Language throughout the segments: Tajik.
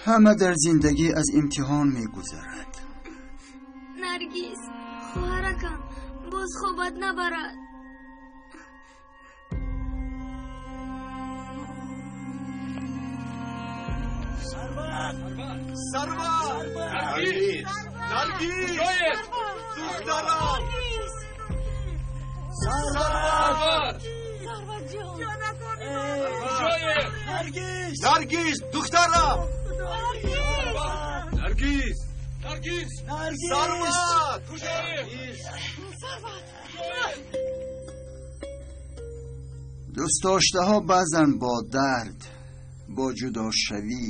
Ҳама дар зиндагӣ аз имтиҳон мегузарад. Наргиз, хоҳаракам, боз хобат набарад. Сарвар! Наргиз! Наргиз! Духтарам! Сарвар! Наргиз! Наргиз! Духтарам! Наргиз! Наргиз! Сарвар! Дӯстдоштаҳо баъзан бо дард, бо ҷудошавӣ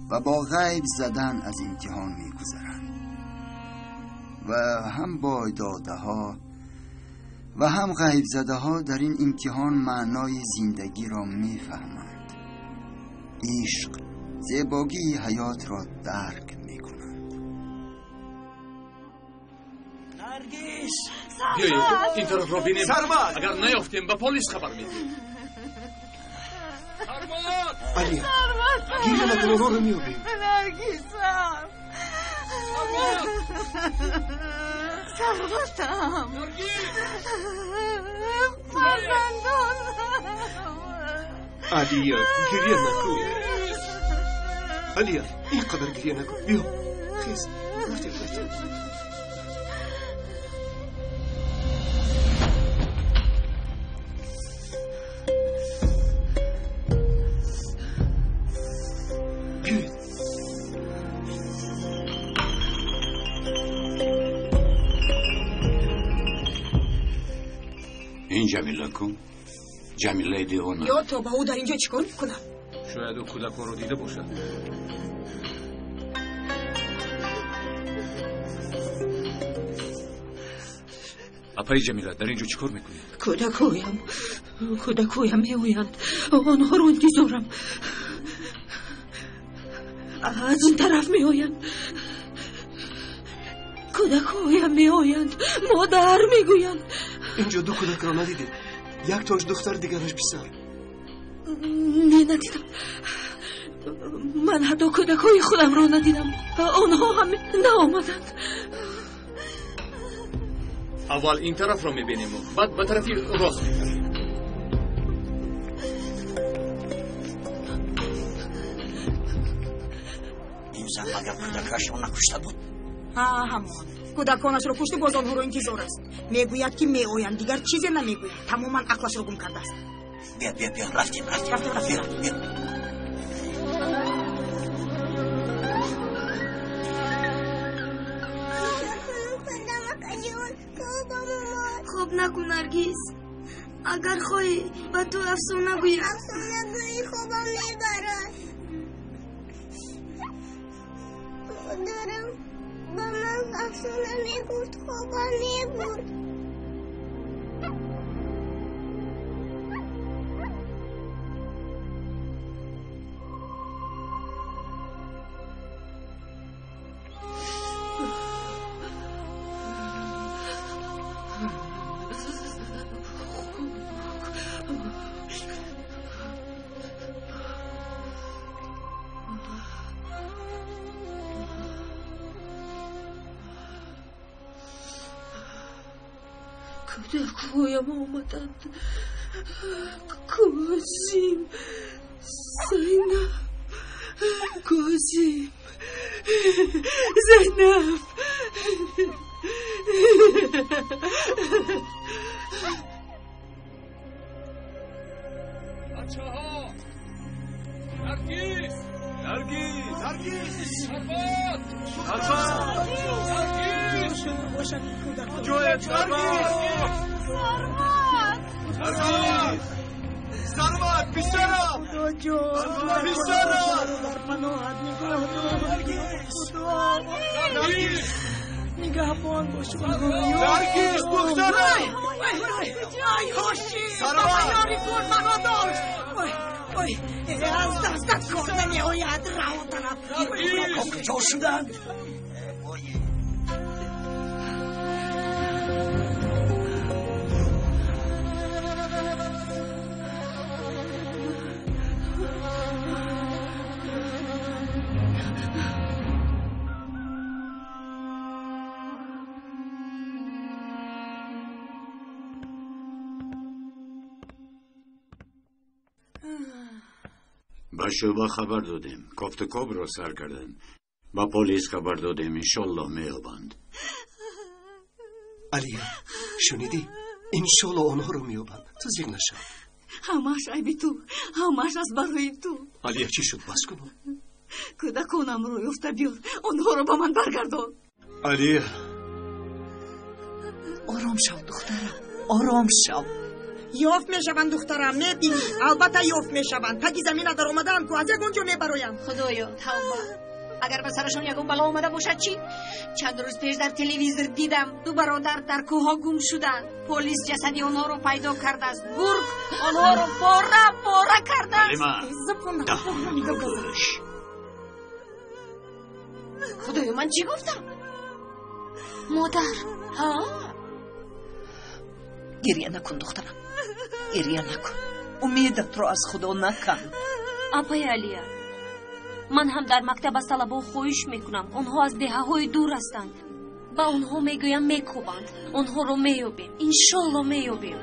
ва бо ғайб задан аз имтиҳон мегузаранд ва ҳам бойдодаҳо ва ҳам ғайбзадаҳо дар ин имтиҳон маънои зиндагиро мефаҳманд. Ишқ, зебогии ҳаётро дарк мекунанд. Наргиз! Биёед ин тарафро бинем. Сарвар! Агар наёфтем ба полис хабар медиҳем. Алия, гиря накун, онҳоро меёбем. Наргизам! Сарватам! Фарзандонам! Алия, гиря накун. Алия, ин қадар гиря накун. Биё, хез, рафтем, рафтем. Ин Ҷамила ку? Ҷамилаи девона. Ё тоба, ӯ дар инҷо чӣ кор мекунад? Шояд ӯ кӯдаконро дида бошад. Апаи Ҷамила, дар инҷо чӣ кор мекунед? Кӯдакҳоям, кӯдакҳоям меоянд. Онҳоро интизорам. Аз ин тараф меоянд. Кӯдакҳоям меоянд. Модар мегӯянд. Инҷо ду кӯдакро надидед? Яктош духтар, дигараш писар. Не, надидам. Ман ҳатто кӯдакҳои худамро надидам. Онҳо ҳам наомаданд. Аввал ин тарафро мебинему, баъд ба тарафи рост мепарем. Ин зан магар кӯдакашро накушта буд? Ҳа, ҳамон. Кӯдаконашро кушту боз онҳоро интизор аст. Мегӯяд, ки меоянд, дигар чизе намегӯяд. Тамоман ақлашро гум кардааст. Биё, биё, биё, рафтем, рафтем, рафтем, рафтем. Биё. Хоб накун, Наргиз. Агар хоҳӣ ба ту афсона гӯям. Афсона гӯӣ, хобам мебарад. Модарам ба ман афсона мегуфт, хобам мебурд. Кӯдакҳоям омаданд. Козим, Зайнаб, Козим, Зайнаб. Бачаҳо! Наргиз! Наргиз! Наргиз! Сарват! Сарват! Наргиз! Куҷояд Наргиз? Сарват! Сарват! Сарват, писарам! Писарам! Наргиз! Наргиз! Нигаҳбон бош. Наргиз, духтарам! Ай, ҳоши! Сарват! Ёри кун, маро дошт! Ой, ой, аз дастат кор намеояд, раҳо тараф. Кӯдакҳо куҷо шуданд? Ба шӯъба хабар додем, кофтукобро сар кардем, ба полис хабар додем, иншоллоҳ меёбанд. Алия, шунидӣ? Иншоллоҳ онҳоро меёбанд. Ту зиқ нашав. Ҳамааш айби ту, ҳамааш аз барои ту. Алия, чӣ шуд? Бас кун. Кӯдаконамро ёфта биёр, онҳоро ба ман баргардон. Алия, ором шав, духтарам, ором шав. Ёфт мешаванд, духтарам, мебинӣ, албатта ёфт мешаванд. Таги замина даромадаанд ку, аз ягон ҷо мебароянд. Худоё, тавба. Агар ба сарашон ягон бало омада бошад чӣ? Чанд рӯз пеш дар телевизор дидам, ду бародар дар кӯҳҳо гум шуданд. Полис ҷасади онҳоро пайдо кардааст. Гург онҳоро пора пора кардааст. Худоё, ман чӣ гуфтам? Модар. Ҳа? Гирья накун, духтарам, гирья накун. Умедатро аз Худо накан. Апаи Алия, ман ҳам дар мактаб аз талабаҳо хоҳиш мекунам. Онҳо аз деҳаҳои дур ҳастанд. Ба онҳо мегӯям, мекӯбанд. Онҳоро меёбем, иншолло меёбем.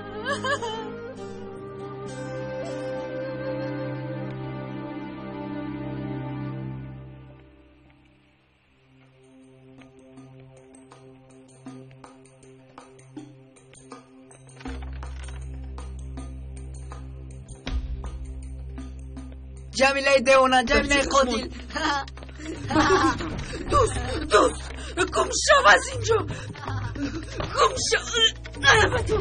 Ҷамилаи девона, Ҷамилаи қотил. Дӯст, дӯст, гум шав аз инҷо, гум шав. Ба ту.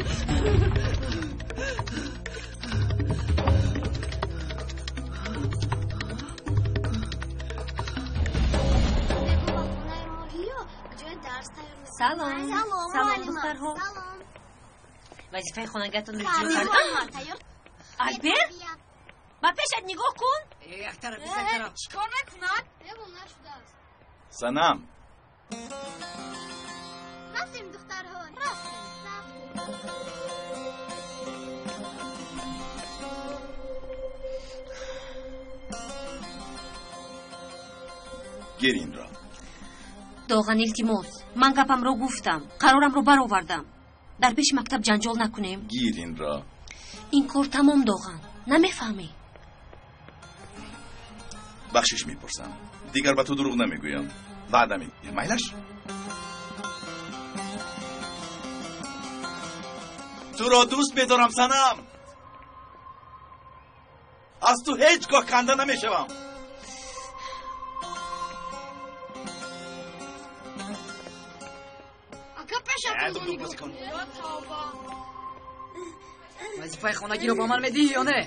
Салом, салом, духтарҳо. Вазифаи хонагиатонро иҷро кардам. Албер, ба пешат нигоҳ кун. Як тараф, як тараф. Чӣ кор мекунад? Нашудааст. Санам. Рафтем, духтарҳо, рафтем, рафтем. Гир инро. Доған, илтимос, ман гапамро гуфтам, қарорамро баровардам. Дар пеши мактаб ҷанҷол накунем. Гир инро. Ин кор тамом, Доған, намефаҳмӣ? Бахшиш мепурсам, дигар ба ту дурӯғ намегӯям. Ваъда медиҳам, майлаш? Туро дӯст медорам, Санам. Аз ту ҳеҷ гоҳ канда намешавам. Вазифаи хонагиро ба ман медиҳӣ ё не?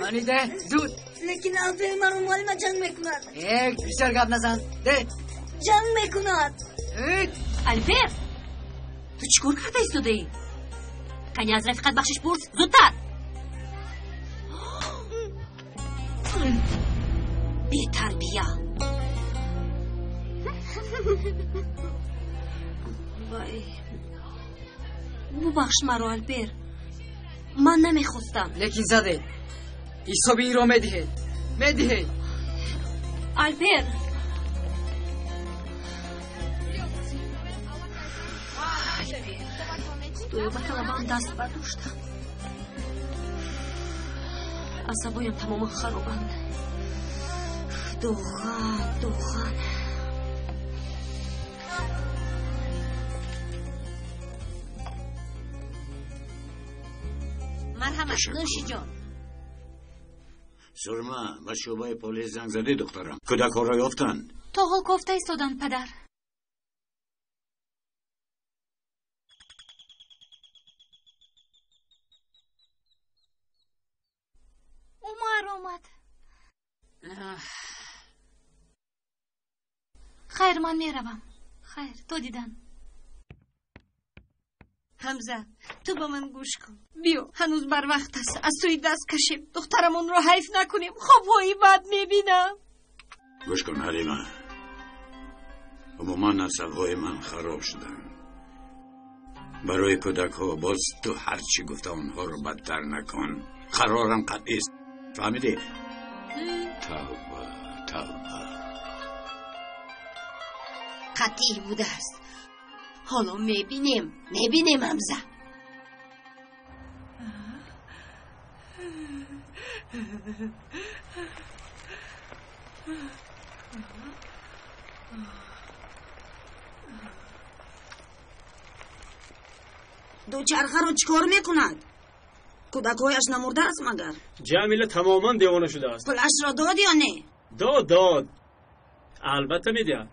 Маниде, зуд. Лекин Албер маро муаллима ҷанг мекунад. Э, бисёр гап назан. Де. Ҷанг мекунад. Албер, ту чӣ кор карда истодаӣ? Кани аз рафиқат бахшиш пурс, зудтар. Бетарбия. Вай, бубахш маро, Албер, ман намехостам. Лекин задед. Ҳисоби инро медиҳед, медиҳед. Албер, Худоё, ба талабаам даст бардоштам. Асабоям тамоман харобанд. Доған, Доған. Марҳамат, нӯшиҷон. Сурма, ба шӯъбаи полис занг задӣ, духтарам? Кӯдакҳоро ёфтанд? То ҳол кофта истоданд, падар. Умар омад. Хайр, ман меравам. Хайр, то дидан. Ҳамза, ту ба ман гӯш кун. Биё, ҳанӯз барвақт аст, аз сӯи даст кашем, духтарамонро ҳайф накунем. Хобҳои бад мебинам. Гӯш кун, Ҳалима, умуман асабҳои ман хароб шуданд. Барои кӯдакҳо боз ту ҳарчӣ гуфта онҳоро бадтар накун. Қарорам қатъист, фаҳмидӣ? Тавба, тавба. Қатъӣ будааст. Ҳоло мебинем, мебинем, Ҳамза. Дучархаро чӣ кор мекунад? Кӯдакҳояш намурдааст магар? Ҷамила тамоман девона шудааст. Пулашро дод ё не? Дод, дод. Албатта медиҳад.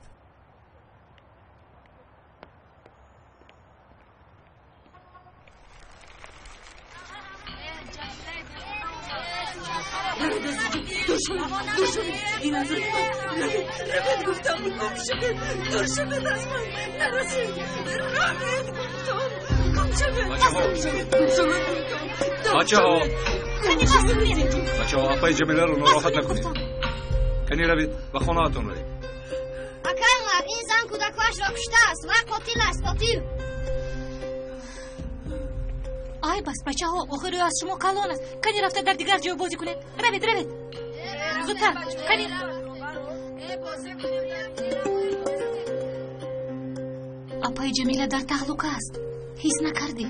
Дур шавед, дур шавед, ин аз ман. Равед, равед, гуфтам, гум шавед, дур шавед аз ман, нарасед. Равед, гуфтам, гум шавед, гум шавед, гум шавед, гуфтам. Бачаҳо, бачаҳо, апаи Ҷамиларо нороҳат накунед. Кани равед, ба хонаатон равед. Акай Умар, ин зан кӯдакҳояшро куштааст ва қотил аст, қотил. Айб аст, бачаҳо, охир ӯ аз шумо калон аст. Кани рафта дар дигар ҷой бозӣ кунед. Равед, равед. Зудтар, кани. Апаи Ҷамила дар таҳлука аст. Ҳис накардӣ?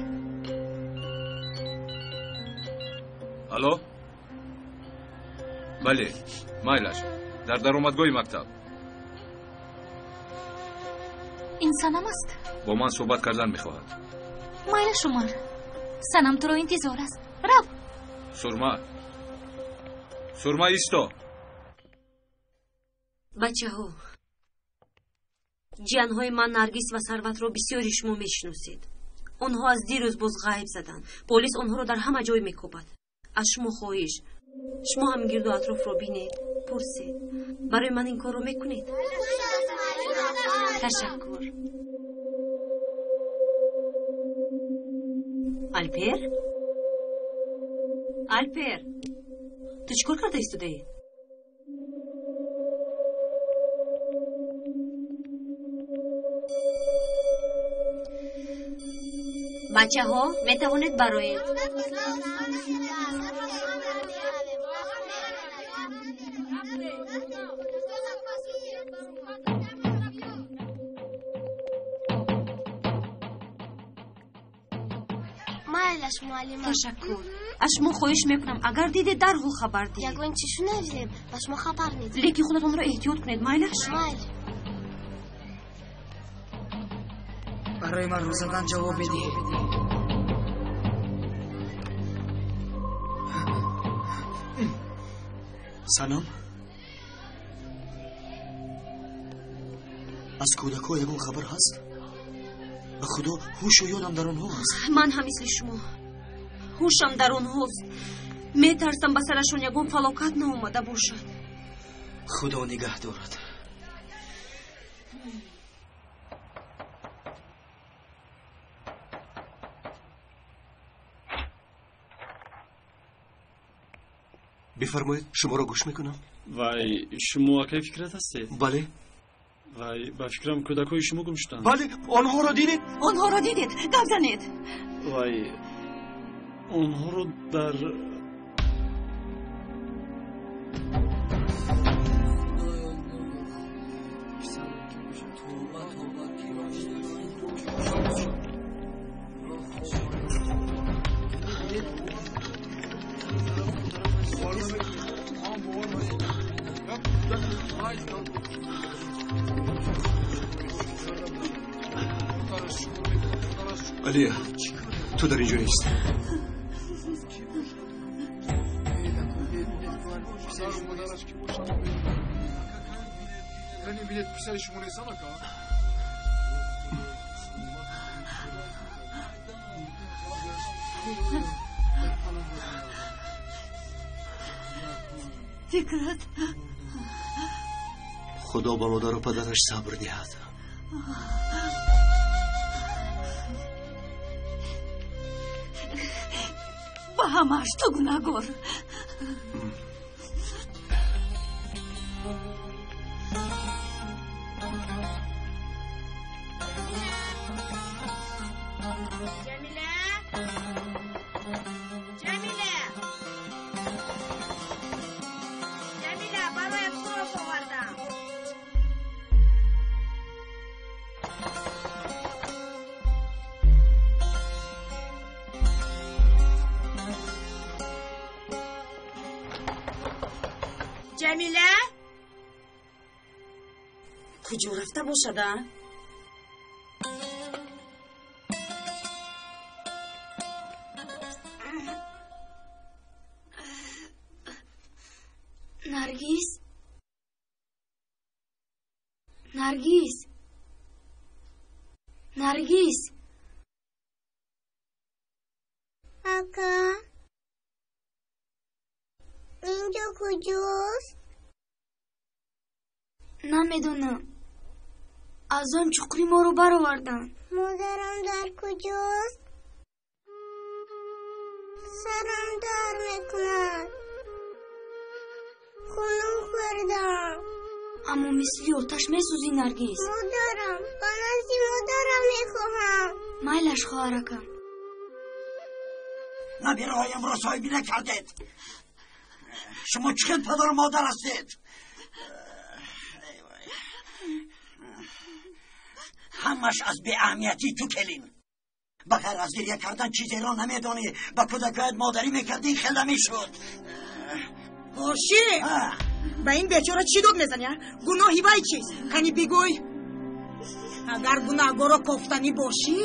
Алло? Бале, майлаш, дар даромадгоҳи мактаб. Ин Санам аст? Бо ман суҳбат кардан мехоҳад. Майлаш, Умар. Санам туро интизор аст. Рав. Сурма. Сурма, исто. Бачаҳо, ҷиянҳои ман Наргиз ва Сарватро бисёри шумо мешиносед. Онҳо аз дирӯз боз ғайб заданд. Полис онҳоро дар ҳама ҷой мекӯбад. Аз шумо хоҳиш, шумо ҳам гирду атрофро бинед, пурсед. Барои ман ин корро мекунед? Ташаккур. Алпер? Алпер, ту чӣ кор карда истодаӣ? Бачаҳо, метавонед бароед. Майлаш, муаллима. Ташаккур. Аз шумо хоҳиш мекунам, агар дидед, дарҳол хабар диҳед. Ягон чӣ шунавем, ба шумо хабар медиҳем. Лекин худатонро эҳтиёт кунед, майлаш? Майл. Барои ман рӯзадан ҷавоб медиҳед. Санам, аз кӯдакҳо ягон хабар ҳаст? Ба худо, ҳушу ёдам дар онҳо аст. Ман ҳам мисли шумо, ҳушам дар онҳост. Метарсам ба сарашон ягон фалокат наомада бошад. Худо нигаҳ дорад. Бифармоед, шуморо гӯш мекунам. Вай, шумо акай Фикрат ҳастед? Бале. Вай, ба фикрам кӯдакҳои шумо гум шуданд. Бале, онҳоро дидед? Онҳоро дидед, гап занед. Вай, онҳоро дар Алия, ту дар инҷо нестӣ. Фикрат, Худо ба модару падараш сабр диҳад. Ба ҳамааш ту гунаҳгор. Ҷамила, Ҷамила, Ҷамила, бароят хӯрок овардам. Ҷамила, куҷо рафта бошад, а? Наргиз, Наргиз, Наргиз. Ака, инҷо куҷост? Намедонам. Аз он чуқурӣ моро бароварданд. Модарам дар куҷост? Сарам дард мекунад. Хунук хӯрдам. Аммо мисли оташ месӯзӣ, Наргиз. Модарам, ба назди модарам мехоҳам. Майлаш, хоҳаракам. Набираҳоямро соҳибӣ накардед. Шумо чӣ хел падару модар ҳастед? Ҳамаш аз беаҳамиятии ту, келин. Ба ғайр аз гирья кардан чизеро намедонӣ. Ба кӯдакҳоят модарӣ мекардӣ, хел намешуд. Оши, ба ин бечора чӣ дод мезанӣ? Гуноҳи вай чист? Кани бигӯй. Агар гунаҳгорро кофтанӣ бошӣ.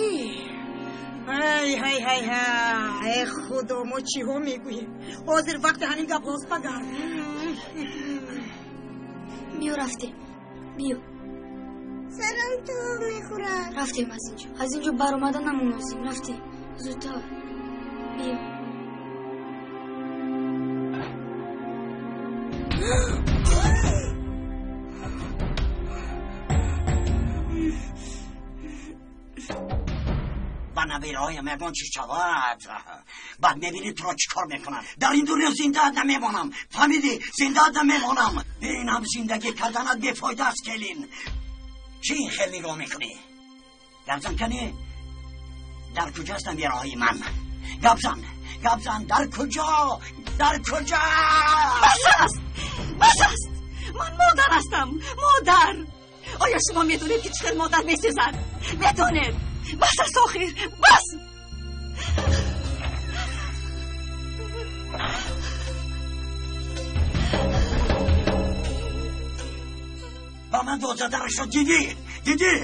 Ҳай ҳай ҳай ҳай, э худо, мо чиҳо мегӯем? Ҳозир вақти ҳамин гапҳост пагар. Биё, рафтем. Биё. Сарам тоб мехӯрад. Рафтем аз инҷо. Аз инҷо баромада намуносиб. Рафтем. Зудтар. Биё. Ба набираҳоям ягон чиз шавад, баъд мебинӣ туро чӣ кор мекунам. Дар ин дунё зиндаат намемонам, фаҳмидӣ? Зиндаат намемонам. Ин ҳам зиндагӣ карданат бефоида аст, келин. Чӣ ин хел нигоҳ мекунӣ? Гапзан, кани, дар куҷост набираҳои ман? Гапзан, гапзан, дар куҷо? Дар куҷо? Бас аст, бас аст. Ман модар ҳастам, модар. Оё шумо медонед, ки чӣ хел модар месӯзад? Медонед? Бас аст, охир, бас. Ба ман дод заданашро дидӣ? Дидӣ?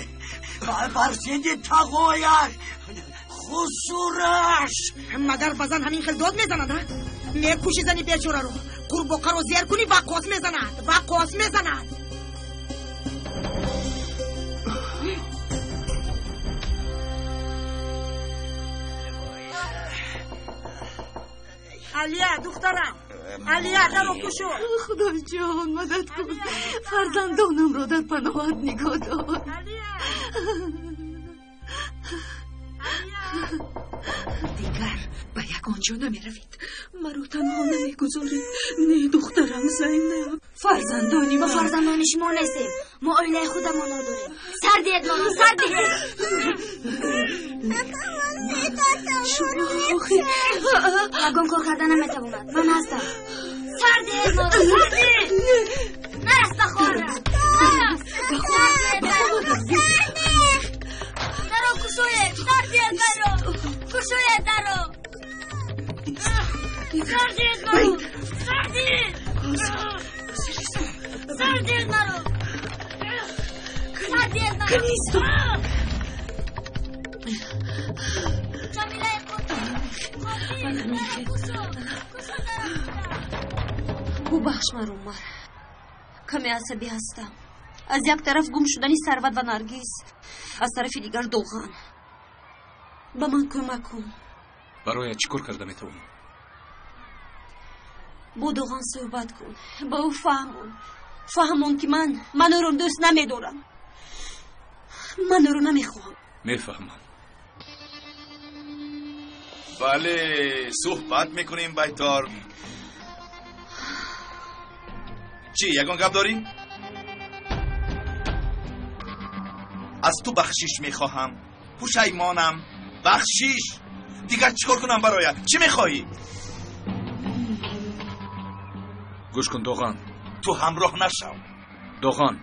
Бар зидди тағояш, хусураш. Магар ба зан ҳамин хел дод мезанад, а? Мекуши зани бечораро, қурбоқаро зер кунӣ, ваққос мезанад, ваққос мезанад. Алия, духтарам, Алия, даро кушо. Худоҷон, мадад кун. Фарзандонамро дар паноҳат нигоҳ дор. Дигар ба ягон ҷо намеравед. Маро танҳо намегузоред. Не, духтарам Зайнаб, фарзандони мо фарзандони шумо нестем. Мо оилаи худамонро дорем. Сар диҳед моро, сар диҳед. Ягон кор карда наметавонад. Ман ҳастам. Сар диҳед моро, сар диҳед. Нарас ба хона. Нарас. Сар диҳед маро. Даро кушоед. Сар диҳед маро. Кушоед даро. Сар диҳед маро. Сар диҳед. Сар диҳед маро. Сар диҳед маро. Канисто. Ҷамилаи қотил. Қотил. Даро кушо. Кушо даро. Бубахш маро, Умар. Каме асабӣ ҳастам. Аз як тараф гум шудани Сарват ва Наргиз, аз тарафи дигар Доған. Ба ман кӯмак кун. Бароят чӣ кор карда метавонам? Бо Доған суҳбат кун, ба ӯ фаҳмон. Фаҳмон, ки ман ӯро дӯст намедорам. Ман ӯро намехоҳам. Мефаҳмам. Бале, суҳбат мекунем, байтор. Чӣ, ягон гап дорӣ? Аз ту бахшиш мехоҳам. Пушаймонам. Бахшиш. Дигар чӣ кор кунам бароят? Чӣ мехоҳӣ? Гӯш кун, Доған. Ту ҳамроҳ нашав. Доған,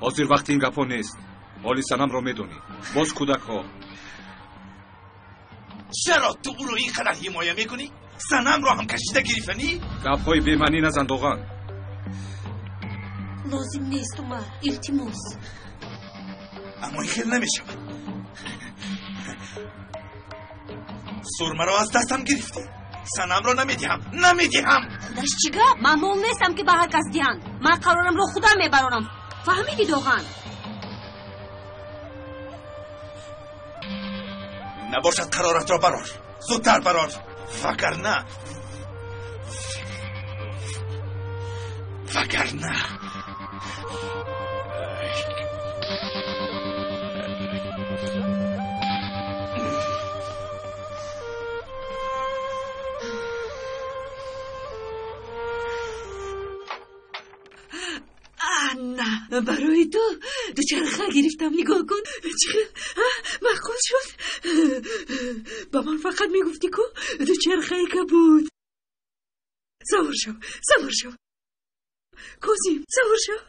ҳозир вақти ин гапҳо нест. Ҳоли санамро медонӣ. Боз кӯдакҳо. Чаро ту ӯро ин қадар ҳимоя мекунӣ? Санамро ҳам кашида гирифтанӣ? Гапҳои бемаънӣ назан, Доған. Лозим нест, Умар, илтимос. Аммо ин хел намешавад. Сурмаро аз дастам гирифтӣ. Санамро намедиҳам, намедиҳам. Худаш чӣ гап? Ман мол нестам, ки ба ҳар кас диҳанд. Ман қарорамро худам мебарорам. Фаҳмидӣ, Доған? Набошад, қароратро барор. Зудтар барор. Вагарна вагарна Ана, барои ту дучарха гирифтам. Нигоҳ кун, чӣ хел маъқул шуд. Ба ман фақат мегуфтӣ ку дучархаи кабуд. Савор шав, савор шав, Козим, савор шав.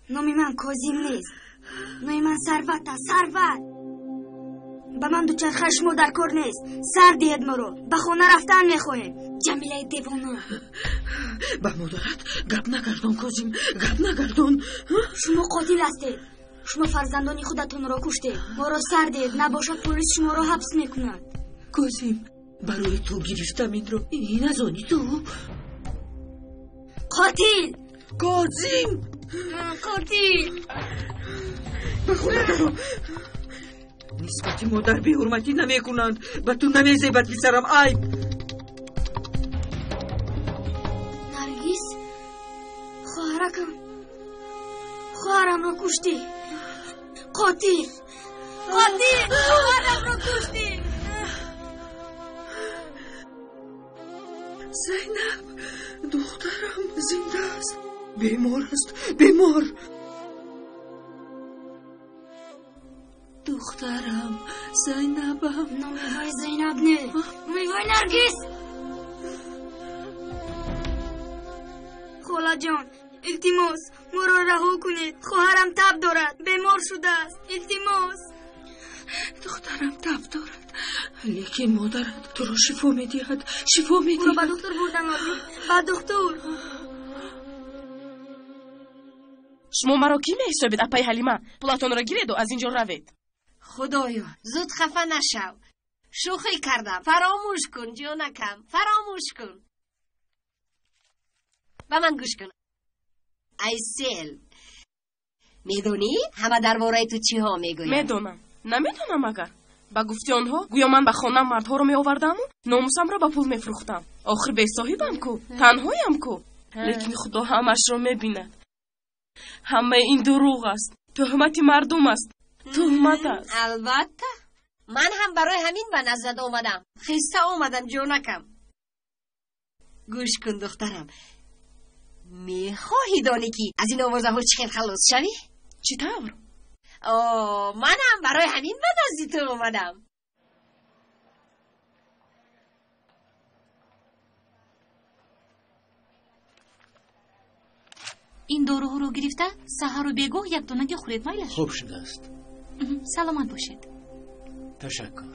Номи ман Козим нест, номи ман Сарват аст, Сарват. Ба ман дучархаи шумо дар кор нест. Сар диҳед моро, ба хона рафтан мехоҳем. Ҷамилаи девона. Ба модарат гап нагардон, Козим, гап нагардон. Шумо қотил ҳастед. Шумо фарзандони худатонро куштед. Моро сар диҳед, набошад полис шуморо ҳабс мекунад. Козим, барои ту гирифтам инро. Ин аз они ту. Қотил! Козим! Қотил! Ба хона даро. Нисбати модар беҳурматӣ намекунанд. Ба ту намезебад, писарам, айб. Наргиз, хоҳаракам, хоҳарамро куштӣ. Қотил, қотил, хоҳарамро куштӣ. Зайнаб, духтарам зинда аст. Бемор аст, бемор. Духтарам, Зайнабам. Номи вай Зайнаб не, номи вай Наргиз. Холаҷон, илтимос, моро раҳо кунед. Хоҳарам таб дорад, бемор шудааст. Илтимос. Духтарам таб дорад, лекин модарат туро шифо медиҳад, шифо медиҳад. Ӯро ба духтур бурдан лозим, ба духтур. Шумо маро кӣ меҳисобед, апаи Ҳалима? Пулатонро гиреду аз ин ҷо равед. Худоё, зуд хафа нашав. Шӯхӣ кардам. Фаромӯш кун, ҷонакам, фаромӯш кун. Ба ман гӯш кун, Айсел. Медонӣ, ҳама дар бораи ту чиҳо мегӯянд? Медонам. Намедонам агар. Ба гуфти онҳо, гӯё ман ба хонаам мардҳоро меовардаму номусамро ба пул мефурӯхтам. Охир бесоҳибам ку, танҳоям ку. Лекин Худо ҳамаашро мебинад. Ҳамаи ин дурӯғ аст, тӯҳмати мардум аст, тӯҳмат аст. Албатта, ман ҳам барои ҳамин ба наздат омадам. Хиста омадам, ҷонакам. Гӯш кун, духтарам, мехоҳӣ донӣ, ки аз ин овозаҳо чӣ хел халос шавӣ? Чӣ тавр? О, манам барои ҳамин ба назди ту омадам. Ин доруҳоро гирифта, саҳару бегоҳ як донаги хӯред, майлаш? Хуб шудааст. Саломат бошед. Ташаккур.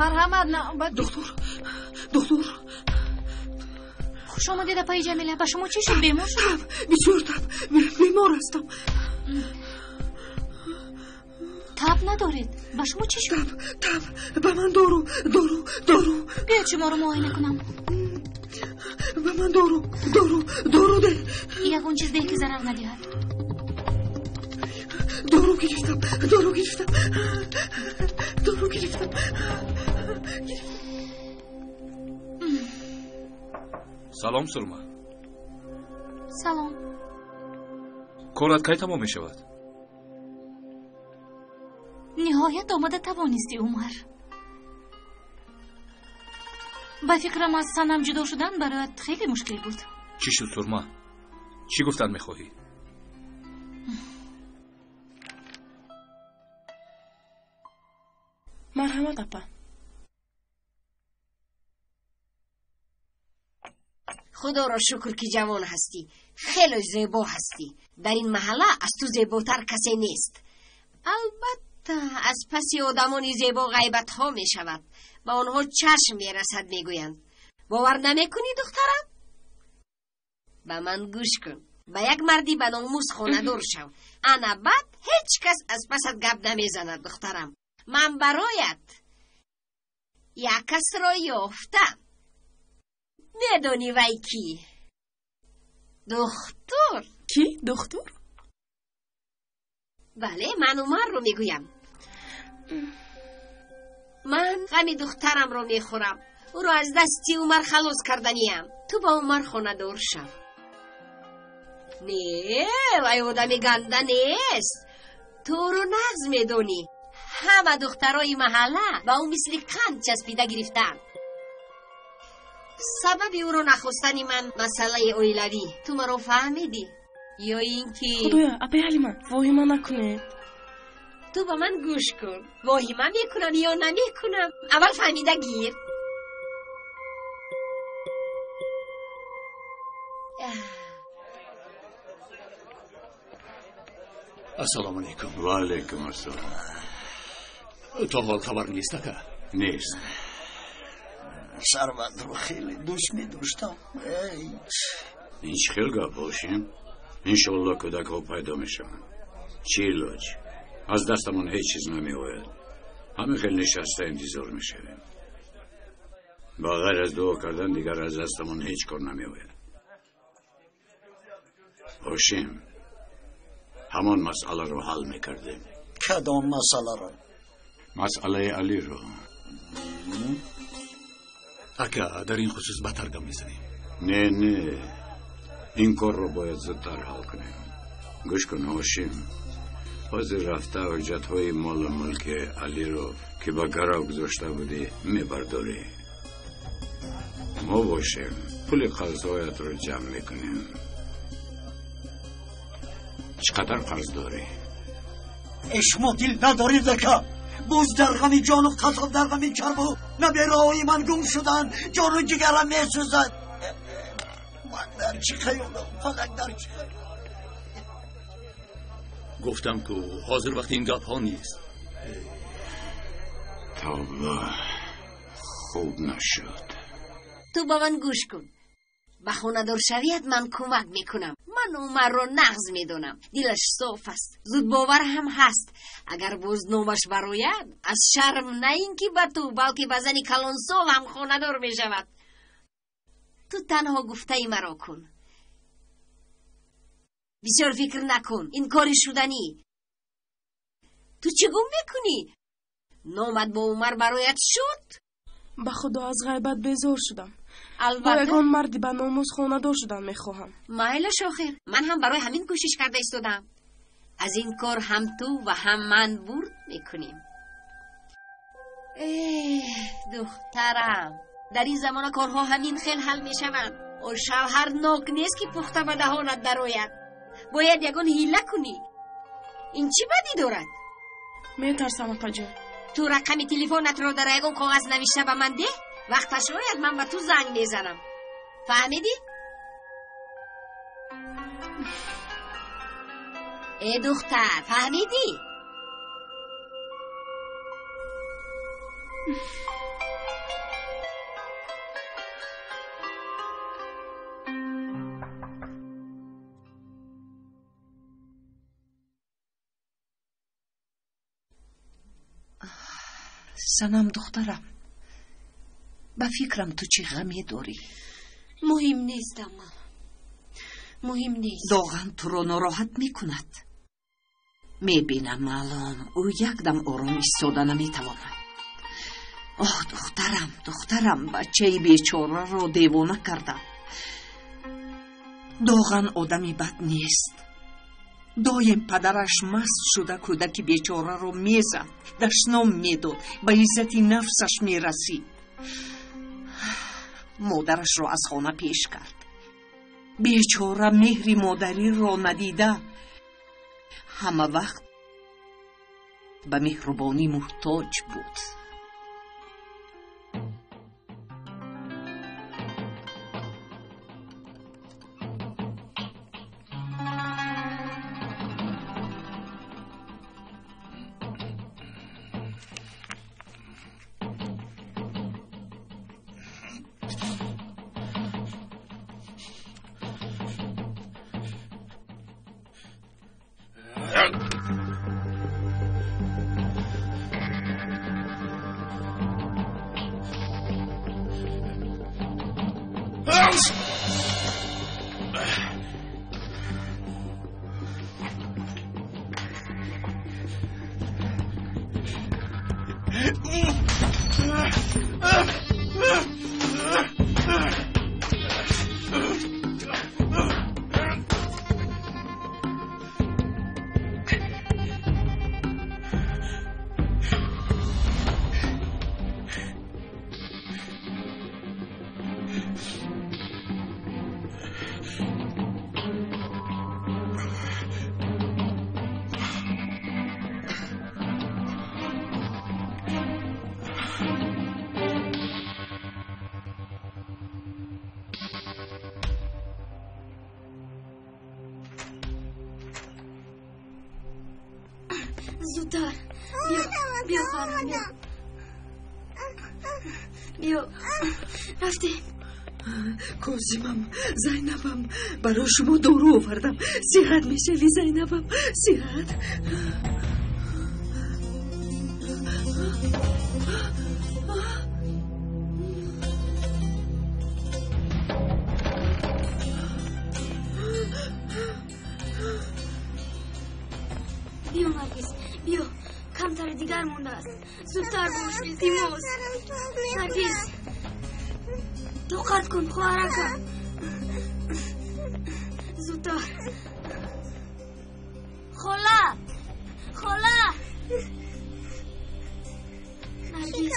Марҳамат, навбат. Духтур, духтур. Хуш омадед, апаи Ҷамила. Ба шумо чӣ шуд? Бемор шуд? Бисёр таб, бемор ҳастам. Таб надоред. Ба шумо чӣ шуд? Таб, таб. Ба ман дору, дору, дору. Биёед, шуморо муоина кунам. Ба ман дору, дору, дору деҳ. Ягон чиз деҳ, ки зарар надиҳад. Дору гирифтам, дору гирифтам, дору гирифтам. Салом, Сурма. Салом. Корат кай тамом мешавад? Ниҳоят омада тавонистӣ, Умар. Ба фикрам, аз Санам ҷудо шудан бароят хеле мушкил буд. Чӣ шуд, Сурма? Чӣ гуфтан мехоҳӣ? Марҳамат, апа. Худоро шукр, ки ҷавон ҳастӣ, хеле зебо ҳастӣ. Дар ин маҳалла аз ту зеботар касе нест. Албатта, аз паси одамони зебо ғайбатҳо мешавад, ба онҳо чашм мерасад, мегӯянд. Бовар намекунӣ, духтарам? Ба ман гӯш кун. Ба як марди ба номус хонадор шав. Ана баъд ҳеҷ кас аз пасат гап намезанад, духтарам. Ман бароят як касро ёфтам. Медонӣ вай кӣ? Духтур. Кӣ? Духтур? Бале, ман Умарро мегӯям. Ман ғами духтарамро мехӯрам. Ӯро аз дасти Умар халос карданиям. Ту ба Умар хонадор шав. Не, вай одами ганда нест. Ту ӯро нағз медонӣ. Ҳама духтарои маҳалла ба ӯ мисли қанд часпида гирифтаанд. Сабаби ӯро нахостани ман масъалаи оилавӣ. Ту маро фаҳмидӣ? Ё ин ки Худоя, апаи Ҳалима, воҳима накунед. Ту ба ман гӯш кун. Воҳима мекунам ё намекунам? Аввал фаҳмида гир. Ассалому алайкум. Ва алайкум ассалом. То ҳол хабар нест, ака? Нест. Сарватро хеле дӯст медоштам. Ин чӣ хел гап, Ҳошим? Иншоалло кӯдакҳо пайдо мешаванд. Чӣ илоҷ? Аз дастамон ҳеҷ чиз намеояд. Ҳамин хел нишаста интизор мешавем. Ба ғайр аз дуо кардан дигар аз дастамон ҳеҷ кор намеояд. Ҳошим, ҳамон масъаларо ҳал мекардем. Кадом масъаларо? Масъалаи Алиро. Ака, дар ин хусус бадтар гап мезанем. Не, не, ин корро бояд зудтар ҳал кунем. Гӯш кун, Ҳошим, ҳозир рафта ҳуҷҷатҳои молу мулки Алиро, ки ба гарав гузошта будӣ, мебардорӣ. Мо бошем, пули қарзҳоятро ҷамъ мекунем. Чӣ қадар қарз дорӣ? Э, шумо дил надоред, ака. Боз дар ғами ҷону қасоб, дар ғами чарбу набераҳои ман гум шуданд. Ҷону ҷигарам месӯзад. Ман дар чӣ хаёлам, фалак дар чӣ хаёлам. Гуфтам ку ҳозир вақти ин гапҳо нест. Тавба, хуб нашуд. Ту ба ман гӯш кун. Ба хонадоршавият ман кӯмак мекунам. Ман Умарро нағз медонам. Дилаш соф аст, зудбовар ҳам ҳаст. Агар боз номаш барояд, аз шарм на ин ки ба ту, балки ба зани калонсол ҳам хонадор мешавад. Ту танҳо гуфтаи маро кун. Бисёр фикр накун, ин кори шуданӣ. Ту чӣ гум мекунӣ? Номат бо Умар барояд шуд? Ба худо, аз ғайбат безор шудам. Бо Албатта. ягон марди ба номус хонадор шудан мехоҳам. Майлаш, охир ман ҳам барои ҳамин кӯшиш карда истодаам. Аз ин кор ҳам ту ва ҳам ман бурд мекунем. Эҳ, духтарам, дар ин замона корҳо ҳамин хел ҳал мешаванд. О, шавҳар нок нест, ки пухта ба даҳонат дарояд. Бояд ягон ҳила кунӣ. Ин чӣ бадӣ дорад? Метарсам, апаҷон. Ту рақами телефонатро дар ягон коғаз навишта ба ман деҳ. Вақташ ояд, ман ба ту занг мезанам. Фаҳмидӣ? Э, духтар, фаҳмидӣ? Санам, духтарам, ба фикрам ту чӣ ғаме дорӣ? Муҳим нест, амма, муҳим нест. Доған туро нороҳат мекунад. Мебинам, маълум, ӯ якдам ором истода наметавонад. Оҳ, духтарам, духтарам, бачаи бечораро девона кардам. Доған одами бад нест. Доим падараш маст шуда кӯдаки бечораро мезад, дашном медод, ба иззати нафсаш мерасид. Модарашро аз хона пеш кард. Бечора меҳри модариро надида, ҳама вақт ба меҳрубонӣ муҳтоҷ буд. Зудтар биё, биё хоҳарам, биё, биё, рафтем. Козимам, Зайнабам, барои шумо дору овардам. Сиҳат мешавӣ, Зайнабам, сиҳат. Биё, Наргиз, биё, камтари дигар мондааст. Зудтар бош, илтимос. Наргиз, тоқат кун, хоҳаракам, зудтар. Хола, хола, Наргиз.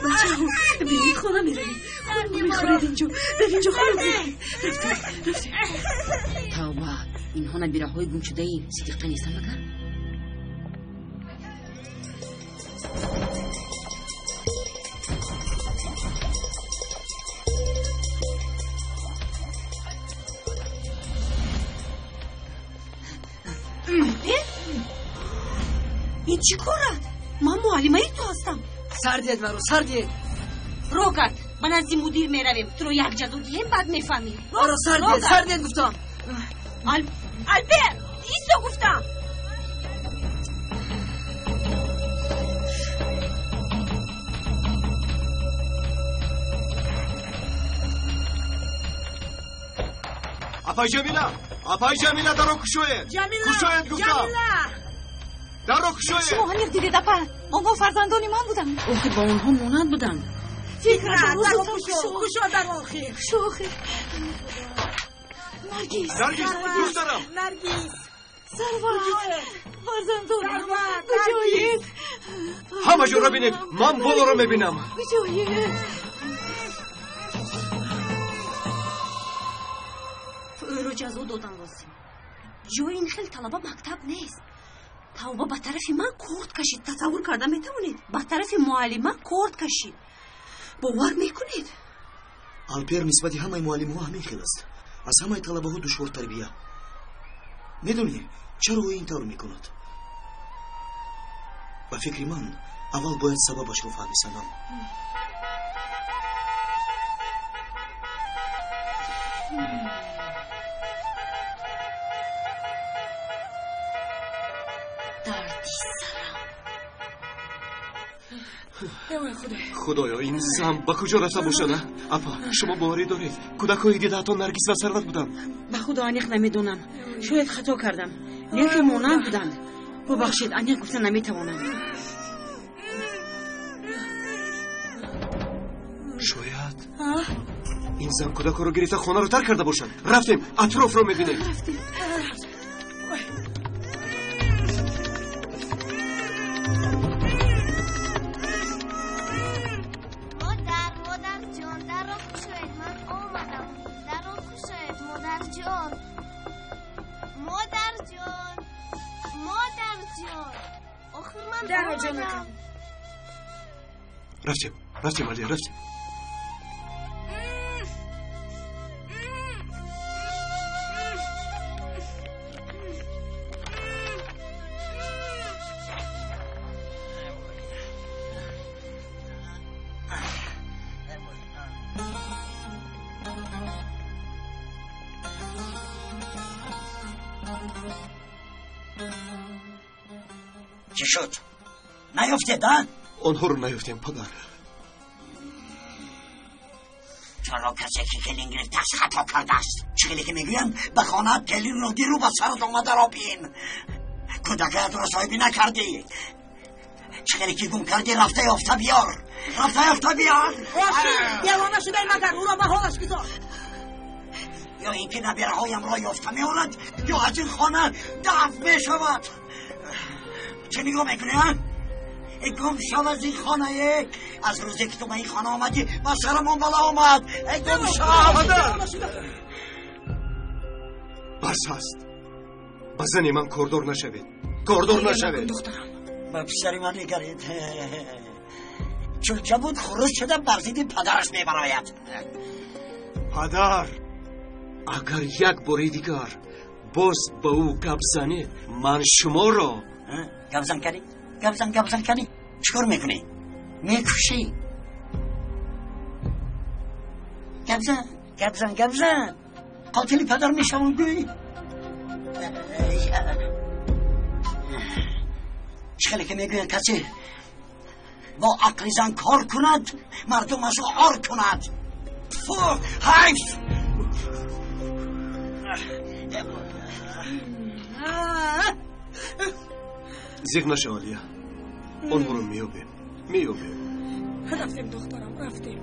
Бачаҳо, биёед, хона меравем. Хона мехӯред инҷо, дар инҷо хона меравед. Рафтем, рафтем. Тавба, инҳо набираҳои гумшудаи Сидиқа нестанд магар? Ин чӣ корад? Ман муаллимаи ту ҳастам. Сар диҳед маро, сар диҳед. Ро кард, ба назди мудир меравем. Туро як ҷазо диҳем, баъд мефаҳмӣ. Маро сар диҳед, сар диҳед гуфтам. Албер, исто гуфтам. Апай Ҷамила, апай Ҷамила, дарро кушоед. Кушоед гуфтам. Дарро кушоед. Шумо аниқ дидед, апа, онҳо фарзандони ман буданд. Охир ба онҳо монанд буданд. Фикра, дарро кушо, кушо дарро охир. Кушо охир. Наргиз, Наргиз, духтарам. Наргиз. Сарват, фарзандонам, куҷоед? Ҳама ҷоро бинед, ман болоро мебинам. Куҷоед? Ӯро ҷазо додан лозим. Ҷои ин хел талаба мактаб нест. Тавба, ба тарафи ман корд кашид. Тасаввур карда метавонед? Ба тарафи муаллима корд кашид. Бовар мекунед? Алпер нисбати ҳамаи муаллимҳо ҳамин хел аст. Аз ҳамаи талабаҳо душвортарбия. Медонӣ, чаро ӯ ин тавр мекунад? Ба фикри ман, аввал бояд сабабашро фаҳми, Санам. Дарди сарам. Худоё, ин зан ба куҷо рафта бошад? Апа, шумо боварӣ доред, кӯдакҳои дидаатон Наргиз ва Сарват буданд? Ба худо аниқ намедонам, шояд хато кардам, лекин монанд буданд. Бубахшед, аниқ гуфта наметавонам. Шояд ин зан кӯдакҳоро гирифта хонаро тарк карда бошад. Рафтем, атрофро мебинем. Модар, модарҷон, дарро кушоед, ман омадам. Дарро кушоед, модарҷон. Модарҷон, модарҷон, охир ман Дарро, омадам. ҷонакам. Рафтем, рафтем, Алия, рафтем. Чӣ шуд? Наёфтед, а? Онҳоро наёфтем, падар. Чаро касе ки келин гирифтааст хато кардааст? Чӣ хеле ки мегӯянд, ба хонаат келинро гиру ба сарат омадаро бин. Кӯдакаятро соҳибӣ накардӣ. Чӣ хеле ки гум кардӣ, рафта ёфта биёр. Рафта ёфта биёр. Девона шудаи магар, ӯро ба ҳолаш гузор. Ё ин ки набираҳоямро ёфта меорад, ё аз ин хона дафт мешавад. Чӣ нигоҳ мекунӣ, а? Эй гум шав аз ин хона, эй! Аз рӯзе ки ту ба ин хона омадӣ, ба сарамон бало омад. Эй гум шав! Бас аст. Ба зани ман кордор нашавед. Кордор нашавед. Ба писари ман нигаред. Чулча буд, хурӯс шуда бар зидди падараш мебарояд. Падар, агар як бори дигар боз ба ӯ гап занед, ман шуморо гапзан кардӣ? Гапзан, гапзан кардӣ? Чӣ кор мекунӣ? Мекушӣ? Гапзан, гапзан, гапзан. Қотили падар мешавам гӯй. Чӣ хеле ки мегӯянд, касе бо ақли зан кор кунад, мардум аз ӯ ор кунад. Тфу, ҳайф! Зиқ нашав, Алия. Онҳоро меёбем, меёбем. Рафтем, духтарам, рафтем.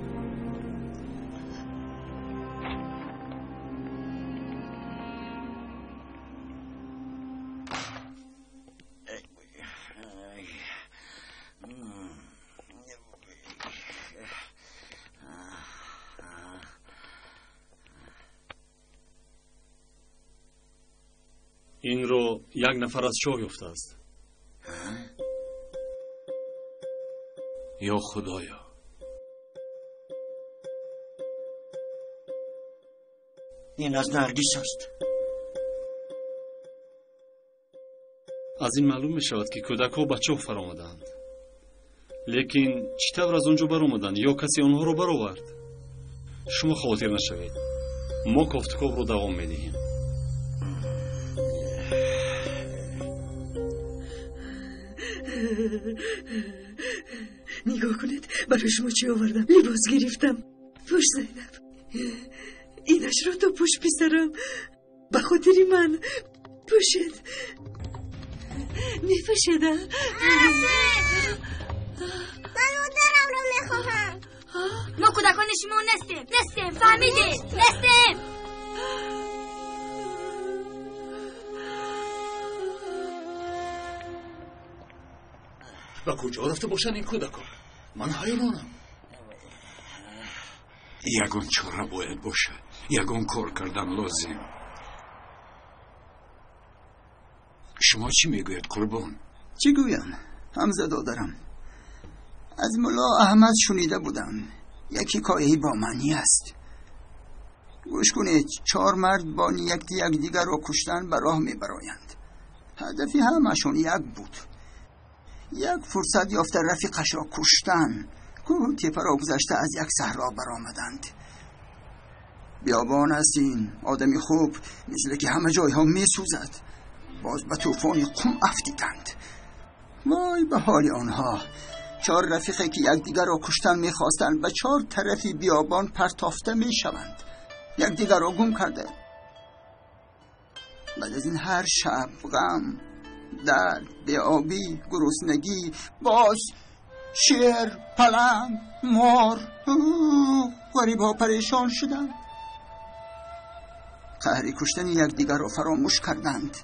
Инро як нафар аз чоҳ ёфтааст. Ё Худоё! Ин аз Наргис аст. Аз ин маълум мешавад, ки кӯдакҳо ба чоҳ фаромадаанд. Лекин чӣ тавр аз он ҷо баромаданд ё касе онҳоро баровард? Шумо хавотир нашавед. Мо кофтуковро давом медиҳем. Нигоҳ кунед, барои шумо чӣ овардам. Либос гирифтам. Пӯш, Зайнаб. Инашро ту пӯш, писарам. Ба хотири ман пӯшед. Мепӯшед, а? Бародарамро мехоҳам. Мо кӯдакони шумо нестем, нестем, фаҳмидед? Нестем. Ба куҷо рафта бошанд ин кӯдакон? Ман ҳайронам. Ягон чора бояд бошад, ягон кор кардан лозим. Шумо чӣ мегӯед, Қурбон? Чӣ гӯям, Ҳамза додарам? Аз мулло Аҳмад шунида будам. Як ҳикояи бо маънӣ аст. Гӯш кунед, чор мард бо нияти якдигарро куштан ба роҳ мебароянд. Ҳадафи ҳамашон як буд. Як фурсат ёфта рафиқашро куштан. Кӯҳу тепаро гузашта аз як саҳро баромаданд. Биёбон аст ин, одами хуб мисле ки ҳама ҷойҳо месӯзад. Боз ба тӯфони қум афтиданд. Вой ба ҳоли онҳо! Чор рафиқе ки якдигарро куштан мехостанд ба чор тарафи биёбон партофта мешаванд. Якдигарро гум карда. Баъд аз ин ҳар шаб ғам, дард, беобӣ, гуруснагӣ, боз шер, паланг, мор. Ғарибҳо парешон шуданд. Қаҳри куштани якдигарро фаромӯш карданд.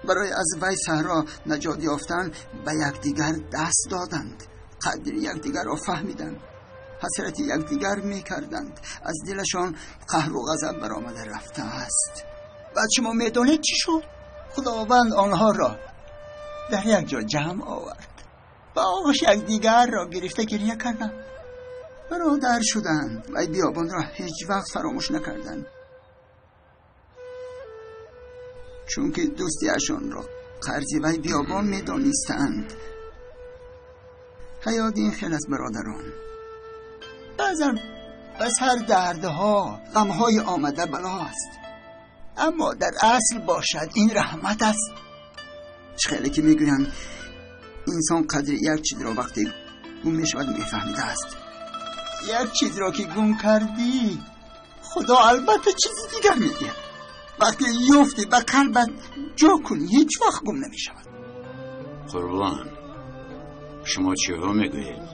Барои аз вай саҳро наҷот ёфтан ба якдигар даст доданд. Қадри якдигарро фаҳмиданд. Ҳасрати якдигар мекарданд. Аз дилашон қаҳру ғазаб баромада рафтааст. Баъд шумо медонед чӣ шуд? Худованд онҳоро дар як ҷо ҷамъ овард. Ба оғӯш якдигарро гирифта гиря карданд. Бародар шуданд ва биёбонро ҳеҷ вақт фаромӯш накарданд. Чунки дӯстиашонро қарзи вай биёбон медонистанд. Ҳаёт ин хел аст, бародарон. Баъзан ба сар дардҳо, ғамҳои омада бало аст. Аммо дар асл бошад ин раҳмат аст. Чӣ хеле ки мегӯянд, инсон қадри як чизро вақте гум мешавад мефаҳмидааст. Як чизро ки гум кардӣ, Худо албатта чизи дигар медиҳад. Вақте ёфтӣ, ба қалбат ҷо кунӣ, ҳеҷ вақт гум намешавад. Қурбон, шумо чиҳо мегӯед?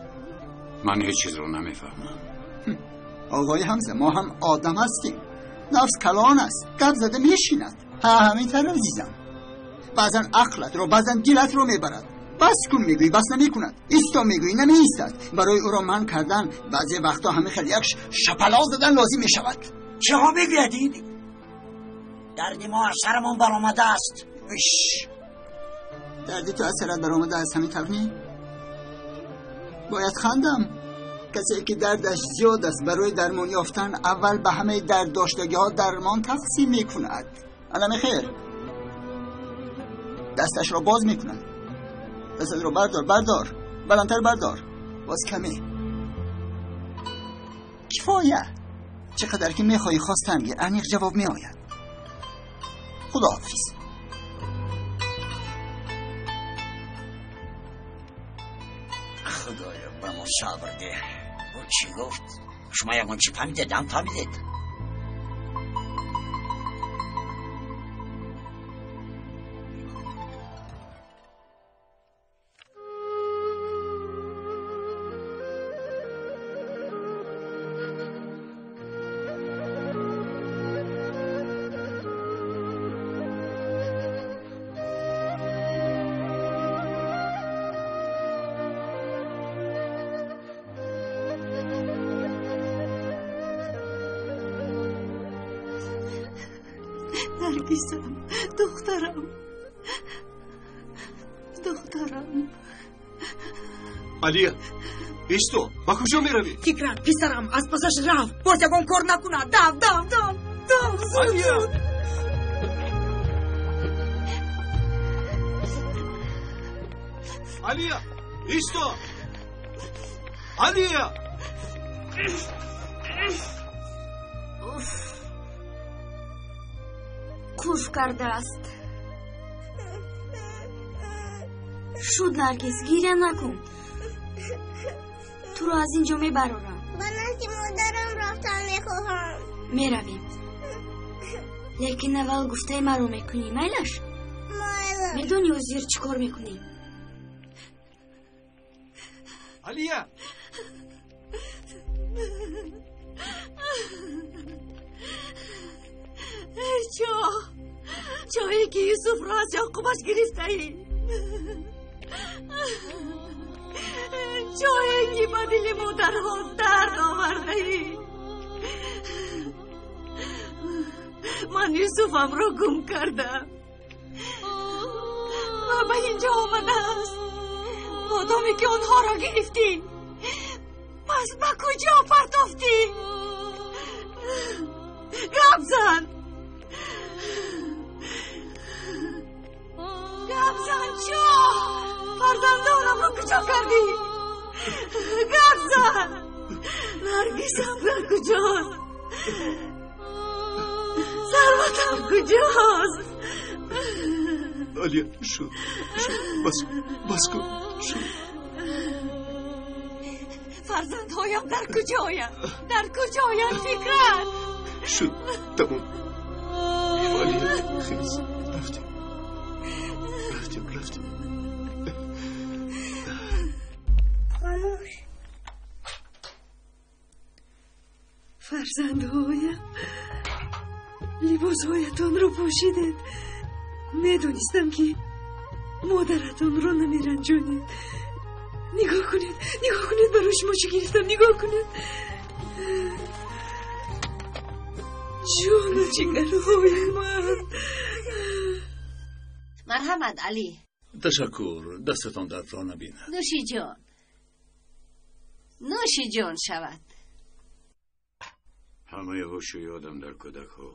Ман ҳеҷ чизро намефаҳмам. Оғои Ҳамза, мо ҳам одам ҳастем. Нафс калон аст, гап зада мешинад. Ҳа, ҳамин тавр, азизам. Баъзан ақлатро, баъзан дилатро мебарад. Бас кун мегӯӣ, бас намекунад. Исто мегӯӣ, намеистад. Барои ӯро манъ кардан баъзе вақтҳо ҳамин хел як шапалоқ задан лозим мешавад. Чиҳо мегӯяд ин? Дарди мо аз сарамон баромадааст. Иш, дарди ту аз сарат баромадааст, ҳамин тавр не? Бояд хандам. Касе ки дардаш зиёд аст, барои дармон ёфтан аввал ба ҳамаи дарддоштагиҳо дармон тақсим мекунад. Алами хер дасташро боз мекунад. Дастатро бардор, бардор, баландтар бардор. Боз каме кифоя. Чӣ қадар ки мехоҳӣ хостан гир, аниқ ҷавоб меояд. Худоҳофиз. Худоё, ба мо сабр деҳ. Ӯ чӣ гуфт? Шумо ягон чӣ фаҳмидед? Ҳам фаҳмидед? Наргисам, духтарам, духтарам. Алия, исто, ба куҷо меравӣ? Фикрат, писарам аз пасаш рафт. Боз ягон кор накунад. Дав, дав, дав, дав, зуд, зуд. Алия, исто! Алия! Уф, куф кардааст. Шуд, Наргиз, гиря накун. Туро аз ин ҷо мебарорам. Ба назди модарам рафтан мехоҳам. Меравем, лекин аввал гуфтаи маро мекунӣ, майлаш? Майлаш. Медонӣ ҳозир чӣ кор мекунем? Алия! Эй, чоҳ, чоҳе ки Юсуфро аз Яъқубаш гирифтаӣ, чоҳе ки ба дили модарҳо дард овардаӣ. Ман Юсуфамро гум кардам ва ба ин ҷо омадааст. Модоме ки онҳоро гирифтӣ, пас ба куҷо партофтӣ? Гап зан, гап зан, чоҳ! Фарзандонамро куҷо кардӣ? Гап зан! Наргисам дар куҷост? Сарватам куҷост? Алия, шуд, шуд, бас кун, бас кун, шуд. Фарзандҳоям дар куҷоянд? Дар куҷоянд, Фикрат? Шуд, тамом. Алия, хез, рафтем, рафтем, рафтем. Хомӯш. Фарзандҳоям, либосҳоятонро пӯшидед. Медонистам ки модаратонро намеранҷонед. Нигоҳ кунед, нигоҳ кунед, барои шумо чӣ гирифтам, нигоҳ кунед. Ҷону ҷигарҳои ман. Марҳамат, Алӣ. Ташаккур, дастатон дардро набинад. Нӯши ҷон, нӯши ҷон шавад. Ҳамаи ҳушу ёдам дар кӯдакҳо.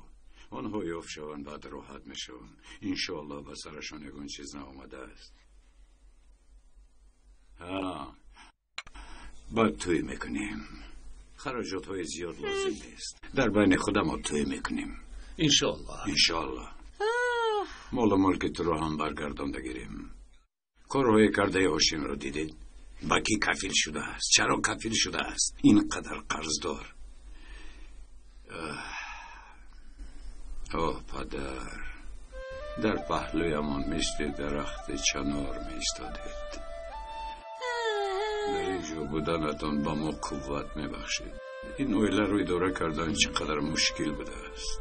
Онҳо ёфт шаванд, баъд роҳат мешаванд. Иншоаллоҳ ба сарашон ягон чиз наомадааст. Ҳа, баъд тӯй мекунем. Хароҷотҳои зиёд лозим нест. Дар байни худамо тӯй мекунем. Иншоаллоҳ. Иншоаллоҳ. Молу мулки туро ҳам баргардонда гирем. Корҳои кардаи Ошинро дидед? Ба кӣ кафил шудааст? Чаро кафил шудааст? Ин қадар қарздор. Оҳ, падар, дар паҳлӯямон мисли дарахти чанор меистодед. Дар ин ҷо буданатон ба мо қувват мебахшид. Ин оиларо идора кардан чӣ қадар мушкил будааст.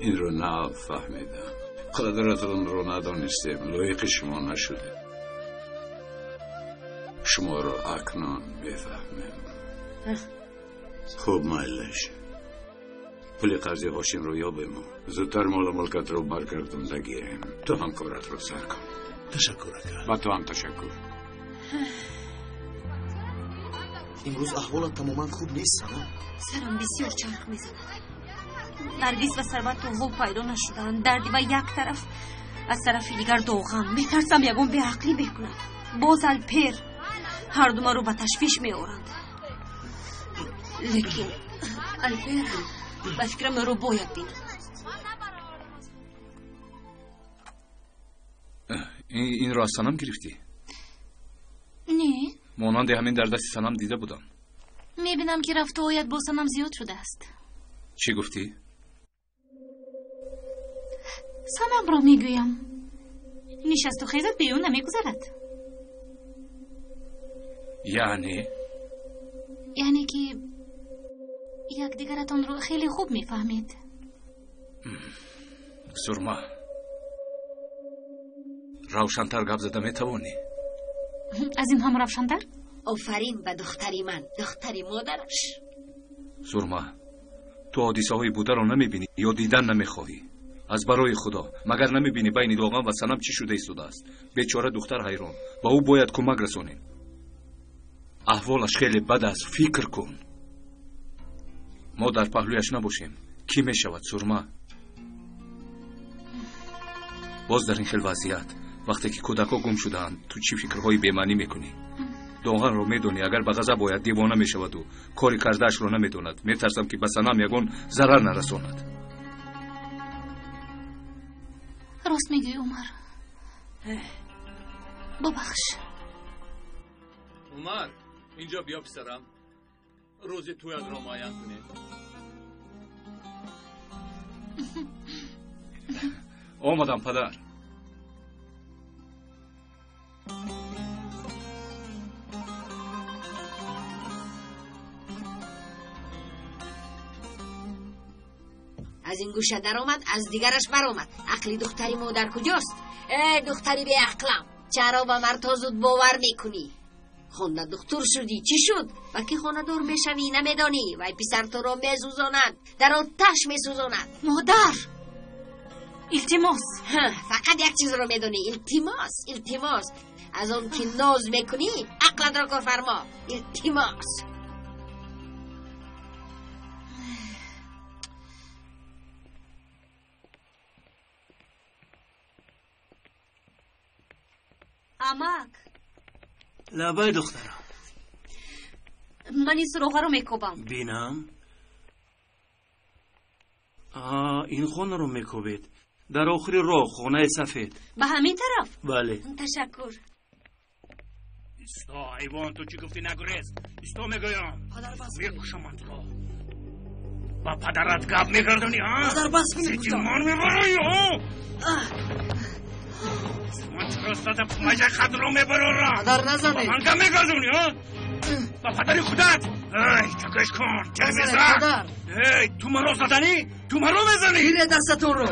Инро нав фаҳмидам. Қадратонро надонистем, лоиқи шумо нашудем. Шуморо акнун мефаҳмем. Хуб, майлаш. Пули қарзи Ҳошимро ёбему зудтар молу мулкатро баргардонда гирем. Ту ҳам коратро сар кун. Ташаккур, ака. Ба ту ҳам ташаккур. Имрӯз аҳволат тамоман хуб нест, Санам. Сарам бисёр чарх мезанад. Наргиз ва Сарват то ҳол пайдо нашудаанд. Дарди вай як тараф, аз тарафи дигар доғам. Метарсам ягон беақлӣ мекунад. Боз Алпер ҳарду маро ба ташвиш меоранд. Лекин Алпер ба фикрам ӯро бояд бинам. Инро аз Санам гирифтӣ? Не. Монанди ҳамин дар дасти Санам дида будам. Мебинам, ки рафту ояд бо Санам зиёд шудааст. Чӣ гуфтӣ? Санамро мегӯям. Нишасту хезат бе ӯ намегузарад. Яъне? Яъне ки якдигаратонро хеле хуб мефаҳмед. Сурма, равшантар гап зада метавонӣ? Аз ин ҳам равшантар? Офарин ба духтари ман, духтари модараш. Сурма, ту ҳодисаҳои бударо намебинӣ ё дидан намехоҳӣ? Аз барои Худо, магар намебинӣ байни Доған ва Санам чӣ шуда истодааст? Бечора духтар ҳайрон, ба ӯ бояд кӯмак расонем. Аҳволаш хеле бад аст, фикр кун. Мо дар паҳлӯяш набошем, кӣ мешавад, Сурма? Боз дар ин хел вазъият, вақте ки кӯдакҳо гум шудаанд, ту чӣ фикрҳои бемаънӣ мекунӣ? Доғанро медонӣ, агар ба ғазаб ояд, девона мешаваду кори кардаашро намедонад. Метарсам, ки ба Санам ягон зарар нарасонад. Рост мегӯӣ, Умар. Бубахш. Умар, инҷо биё, писарам. Рӯзи тӯятро муайян кунем. Омадам, падар. Аз ин гӯша даромад, аз дигараш баромад. Ақли духтари модар куҷост? Э, духтари беақлам, чаро ба мардҳо зуд бовар мекунӣ? Хонда духтур шудӣ, чӣ шуд? Ба ки хонадор мешавӣ, намедонӣ. Вай писар туро месӯзонад, дар оташ месӯзонад. Модар, илтимос. Фақат як чизро медонӣ: илтимос, илтимос. Аз он ки ноз мекунӣ, ақлатро корфармо. Илтимос. Амак. Лабай, духтарам. Ман ин суроғаро мекобам. Бинам. Ин хонаро мекобед. Дар охири роҳ, хонаи сафед. Ба ҳамин тараф? Бале. Ташаккур. Исто, ҳайвон, ту чӣ гуфтӣ? Нагурез. Исто, мегӯям. Мекушам ман туро. Ба падарат гап мегардонӣ, а? Падар, бас кунед, гуфтам. Зидди ман мебароӣ, а? Ман чаро зада маҷа қадро мебарорам? Падар, назанед. Ба ман гап мегардонӣ, а? Ба падари худат. Эй, такаш кун, тир мезан. Падар. Эй, ту маро заданӣ? Ту маро мезанӣ? Гиред дастатонро.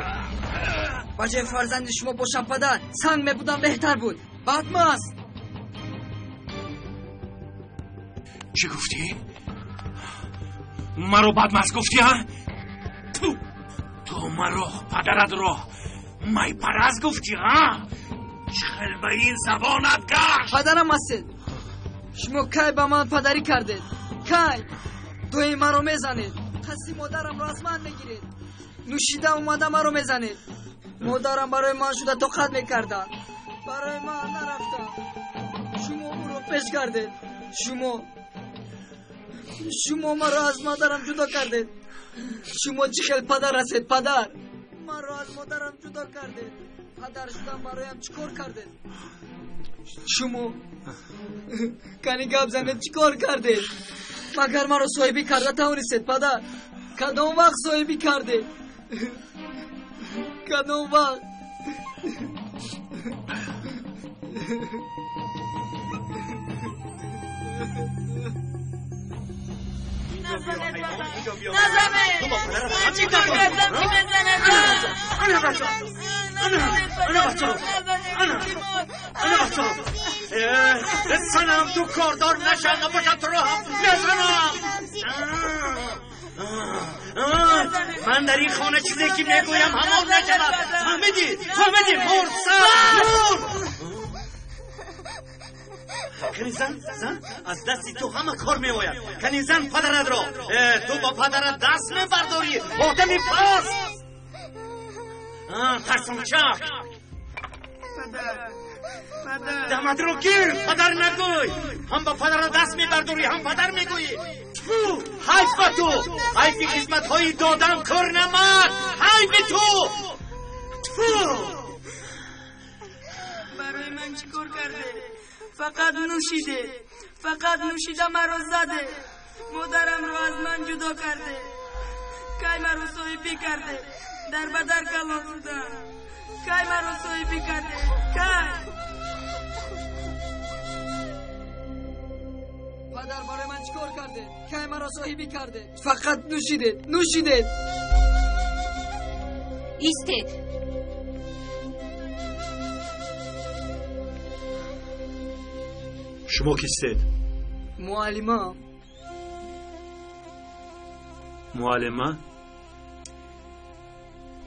Ба ҷои фарзанди шумо бошам, падар, санг мебудам беҳтар буд. Бадмаст. Чӣ гуфтӣ? Маро бадмаст гуфтӣ, а? Ту маро, падаратро майпараст гуфтӣ, а? Чӣ хел ба ин забонат гашт? Падарам ҳастед. Шумо кай ба ман падарӣ кардед? Кай? Доим маро мезанед. Қасди модарамро аз ман мегиред. Нӯшида омада маро мезанед. Модарам барои ман шуда тоқат мекарданд. Барои ман нарафтам. Шумо ӯро пеш кардед. Шумо маро аз модарам ҷудо кардед. Шумо чӣ хел падар ҳастед, падар? Маро аз модарам ҷудо кардед. Падар шудан бароям чӣ кор кардед? Шумо кани гап занед, чӣ кор кардед? Магар маро соҳибӣ карда тавонистед, падар? Кадом вақт соҳибӣ кардед? Кадом вақт? Санам, ту кордор наша, набошад туро ҳам мезанам. Ман дар ин хона чизе ки мегӯям ҳамон нашавад. Фаҳмидӣ? Фаҳмидӣ? Мурд сар, мурд. Кани зан, зан, аз дасти ту ҳама кор меояд. Кани зан падаратро. Ту ба падарат даст мебардорӣ. Одами паст. Тарсончак. Дамадро гир, падар нагӯй. Ҳам ба падарат даст мебардорӣ, ҳам падар мегӯӣ. Тфу, ҳайф ба ту. Ҳайфи хизматҳои додам кор намад. Ҳайфи ту. Тфу. Барои ман чӣ кор кардед? Фақат нӯшиде. Фақат нӯшида маро заде. Модарамро аз ман ҷудо карде. Кай маро соҳибӣ карде? Дар ба дар калон шудам. Кай маро соҳибӣ карде? Кай? Падар, барои ман чӣ кор кардед? Кай маро соҳибӣ кардед? Фақат нӯшидед, нӯшидед. Истед. Шумо кистед? Муаллима. Муаллима?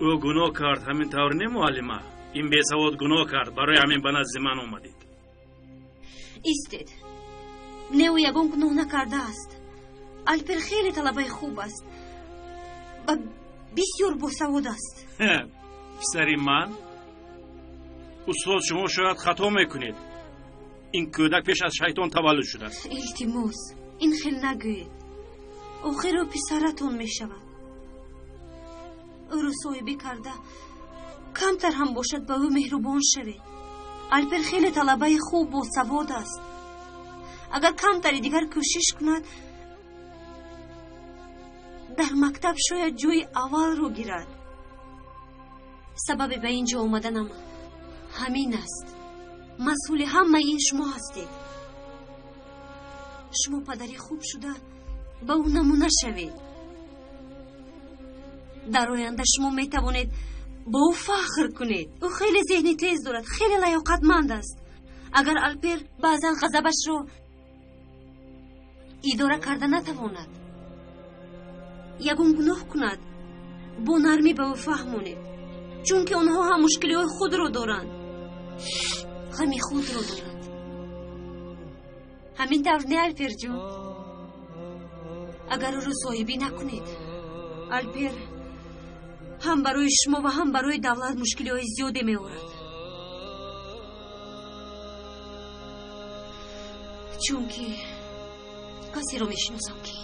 Ӯ гуноҳ кард, ҳамин тавр не, муаллима? Ин бесавод гуноҳ кард, барои ҳамин ба назди ман омадед. Истед. Не, ӯ ягон гуноҳ накардааст. Алпер хеле талабаи хуб аст ва бисёр босавод аст. Писари ман? Устод, шумо шояд хато мекунед. Ин кӯдак пеш аз шайтон таваллуд шудааст. Илтимос, ин хел нагӯед. Охир ӯ писаратон мешавад. Ӯро соҳибӣ карда камтар ҳам бошад ба ӯ меҳрубон шавед. Алпер хеле талабаи хуб босавод аст. Агар камтари дигар кӯшиш кунад, дар мактаб шояд ҷои аввалро гирад. Сабаби ба ин ҷо омаданам ҳамин аст. Масъули ҳамаи ин шумо ҳастед. Шумо падари хуб шуда ба ӯ намуна шавед. Дар оянда шумо метавонед бо ӯ фахр кунед. Ӯ хеле зеҳни тез дорад, хеле лаёқатманд аст. Агар Алпер баъзан ғазабашро идора карда натавонад, ягон гуноҳ кунад, бо нармӣ ба ӯ фаҳмонед, чунки онҳо ҳам мушкилиҳои худро доранд, ғами худро доранд. Ҳамин тавр не, Алперҷон? Агар ӯро соҳибӣ накунед, Алпер ҳам барои шумо ва ҳам барои давлат мушкилиҳои зиёде меорад. Чунки касеро мешиносам ки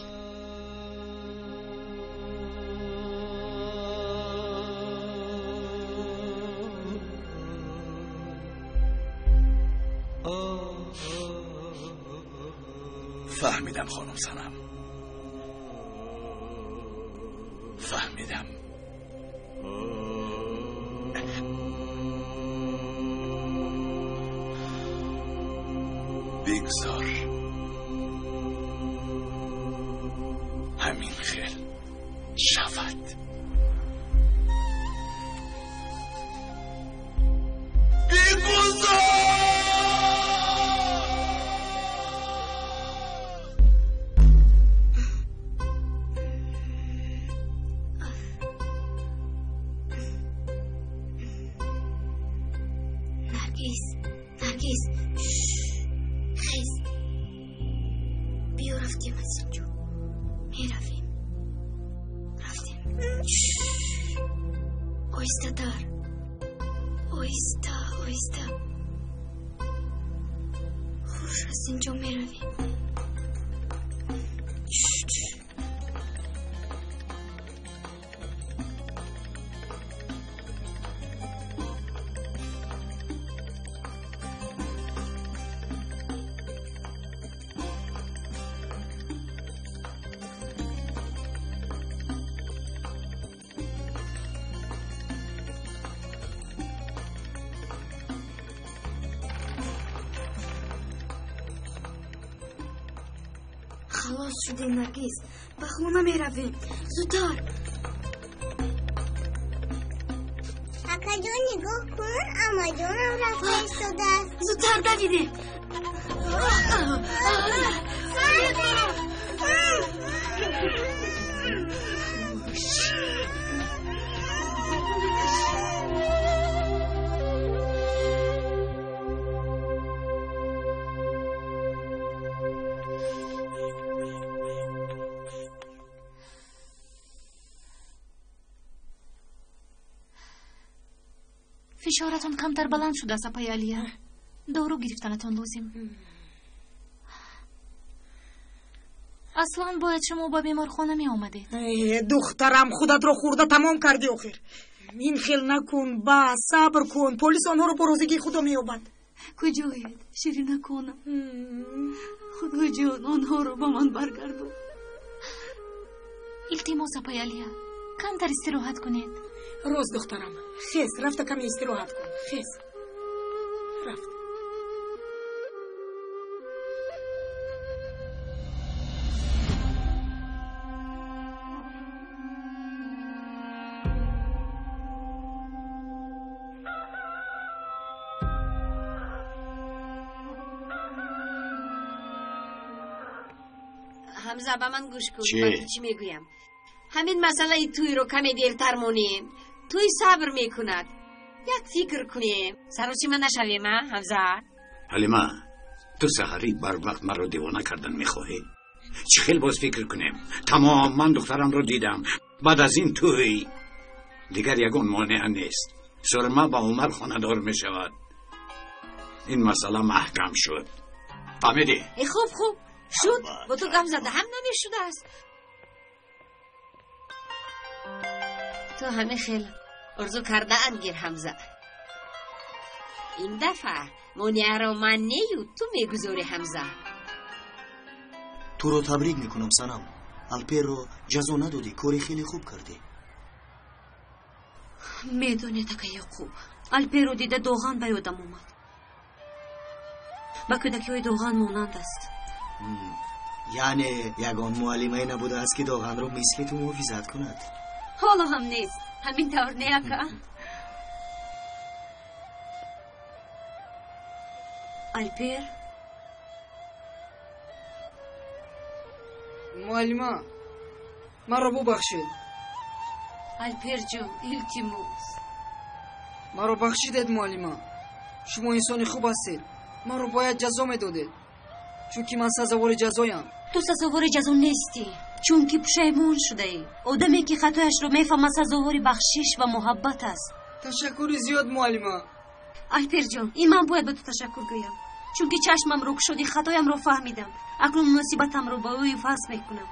Фаҳмидам, хонум Санам. Фаҳмидам. Бигзор ҳамин хел шавад. Бигузор! Наргиз, Наргиз, хез. Биё рафтем аз инҷо. Меравем. Рафтем. Оҳистатар. Оҳиста, оҳиста. Хуш аз инҷо меравем. Халос шудем, Наргиз. Ба хона меравем. Зудтар. Акаҷон, нигоҳ кун, амаҷонам рафта истодааст. Зудтар давидем. Фишоратон камтар баланд шудааст, апаи Алия. Дору гирифтанатон лозим. Аслан бояд шумо ба беморхона меомадед. Духтарам, худатро хӯрда тамом кардӣ охир. Ин хел накун, бас, сабр кун. Полис онҳоро бо розигии худо меёбад. Куҷоед, ширинаконам? Худоҷон, онҳоро ба ман баргардон. Илтимос, апаи Алия, камтар истироҳат кунед. Рост, духтарам, хез, рафта каме истироҳат кун. Хез, рафт. Ҳамза, ба ман гӯш кун, ба ту чӣ мегӯям. Ҳамин масъалаи тӯйро каме дертар монем. Тӯй сабр мекунад. Як фикр кунем. Саросима нашавем, а, Ҳамза? Ҳалима, ту саҳарӣ барвақт маро девона кардан мехоҳӣ? Чӣ хел боз фикр кунем? Тамом, ман духтарамро дидам. Баъд аз ин тӯй дигар ягон монеа нест. Сурма ба Умар хонадор мешавад. Ин масъала маҳкам шуд. Фаҳмидӣ? Хуб, хуб шуд. Бо ту гап зада ҳам намешудааст. Ту ҳамин хел орзу кардаанд гир, Ҳамза. Ин дафъа монеаро ман нею ту мегузорӣ, Ҳамза. Туро табрик мекунам, Санам. Алперро ҷазо надодӣ, кори хеле хуб кардӣ. Медонед, ака Яқуб, Алперро дида Доған ба ёдам омад. Ба кӯдакиҳои Доған монанд аст. Яъне ягон муаллимае набудааст, ки Доғанро мисли ту муҳофизат кунад. Ҳоло ҳам нест. Ҳамин тавр не, ака? Алпер? Муаллима, маро бубахшед. Алперҷон, илтимос. Маро бахшидед, муаллима. Шумо инсони хуб ҳастед. Маро бояд ҷазо медодед, чунки ман сазовори ҷазоям. Ту сазовори ҷазо нестӣ, чунки пушаймон шудаӣ. Одаме ки хатояшро мефаҳмад, сазовори бахшиш ва муҳаббат аст. Ташаккури зиёд, муаллима. Алперҷон, ин ман бояд ба ту ташаккур гӯям, чунки чашмамро кушодӣ, хатоямро фаҳмидам. Акнун муносибатамро ба ӯ иваз мекунам.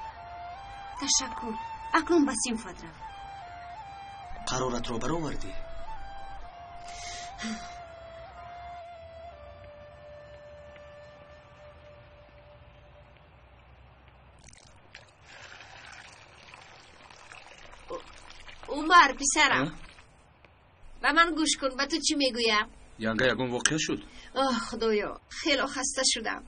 Ташаккур. Акнун ба синфат рав. Қароратро баровардӣ? Умар, писарам, ба ман гӯш кун, ба ту чӣ мегӯям. Янга, ягон воқеа шуд? Оҳ, худоё, хело хаста шудам.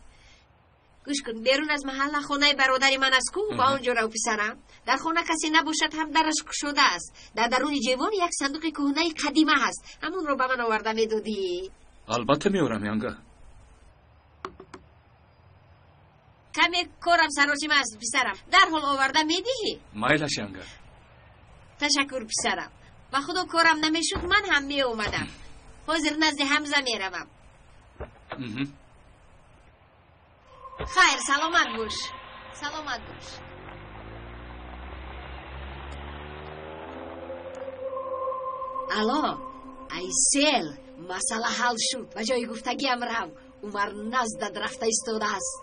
Гӯш кун, берун аз маҳалла хонаи бародари ман аст ку, ба он ҷо рав, писарам. Дар хона касе набошад ҳам дараш кушода аст. Дар даруни ҷевон як сандуқи кӯҳнаи қадима ҳаст. Ҳамонро ба ман оварда медодӣ. Албатта меорам, янга. Каме корам саросима аст, писарам. Дарҳол оварда медиҳӣ? Майлаш, янга. Ташаккур, писарам. Ба худо корам намешуд, ман ҳам меомадам. Ҳозир назди Ҳамза меравам. Хайр, саломат бош. Саломат бош. Алло, Айсел, масъала ҳал шуд. Ба ҷои гуфтагиам рав. Умар наздат рафта истодааст.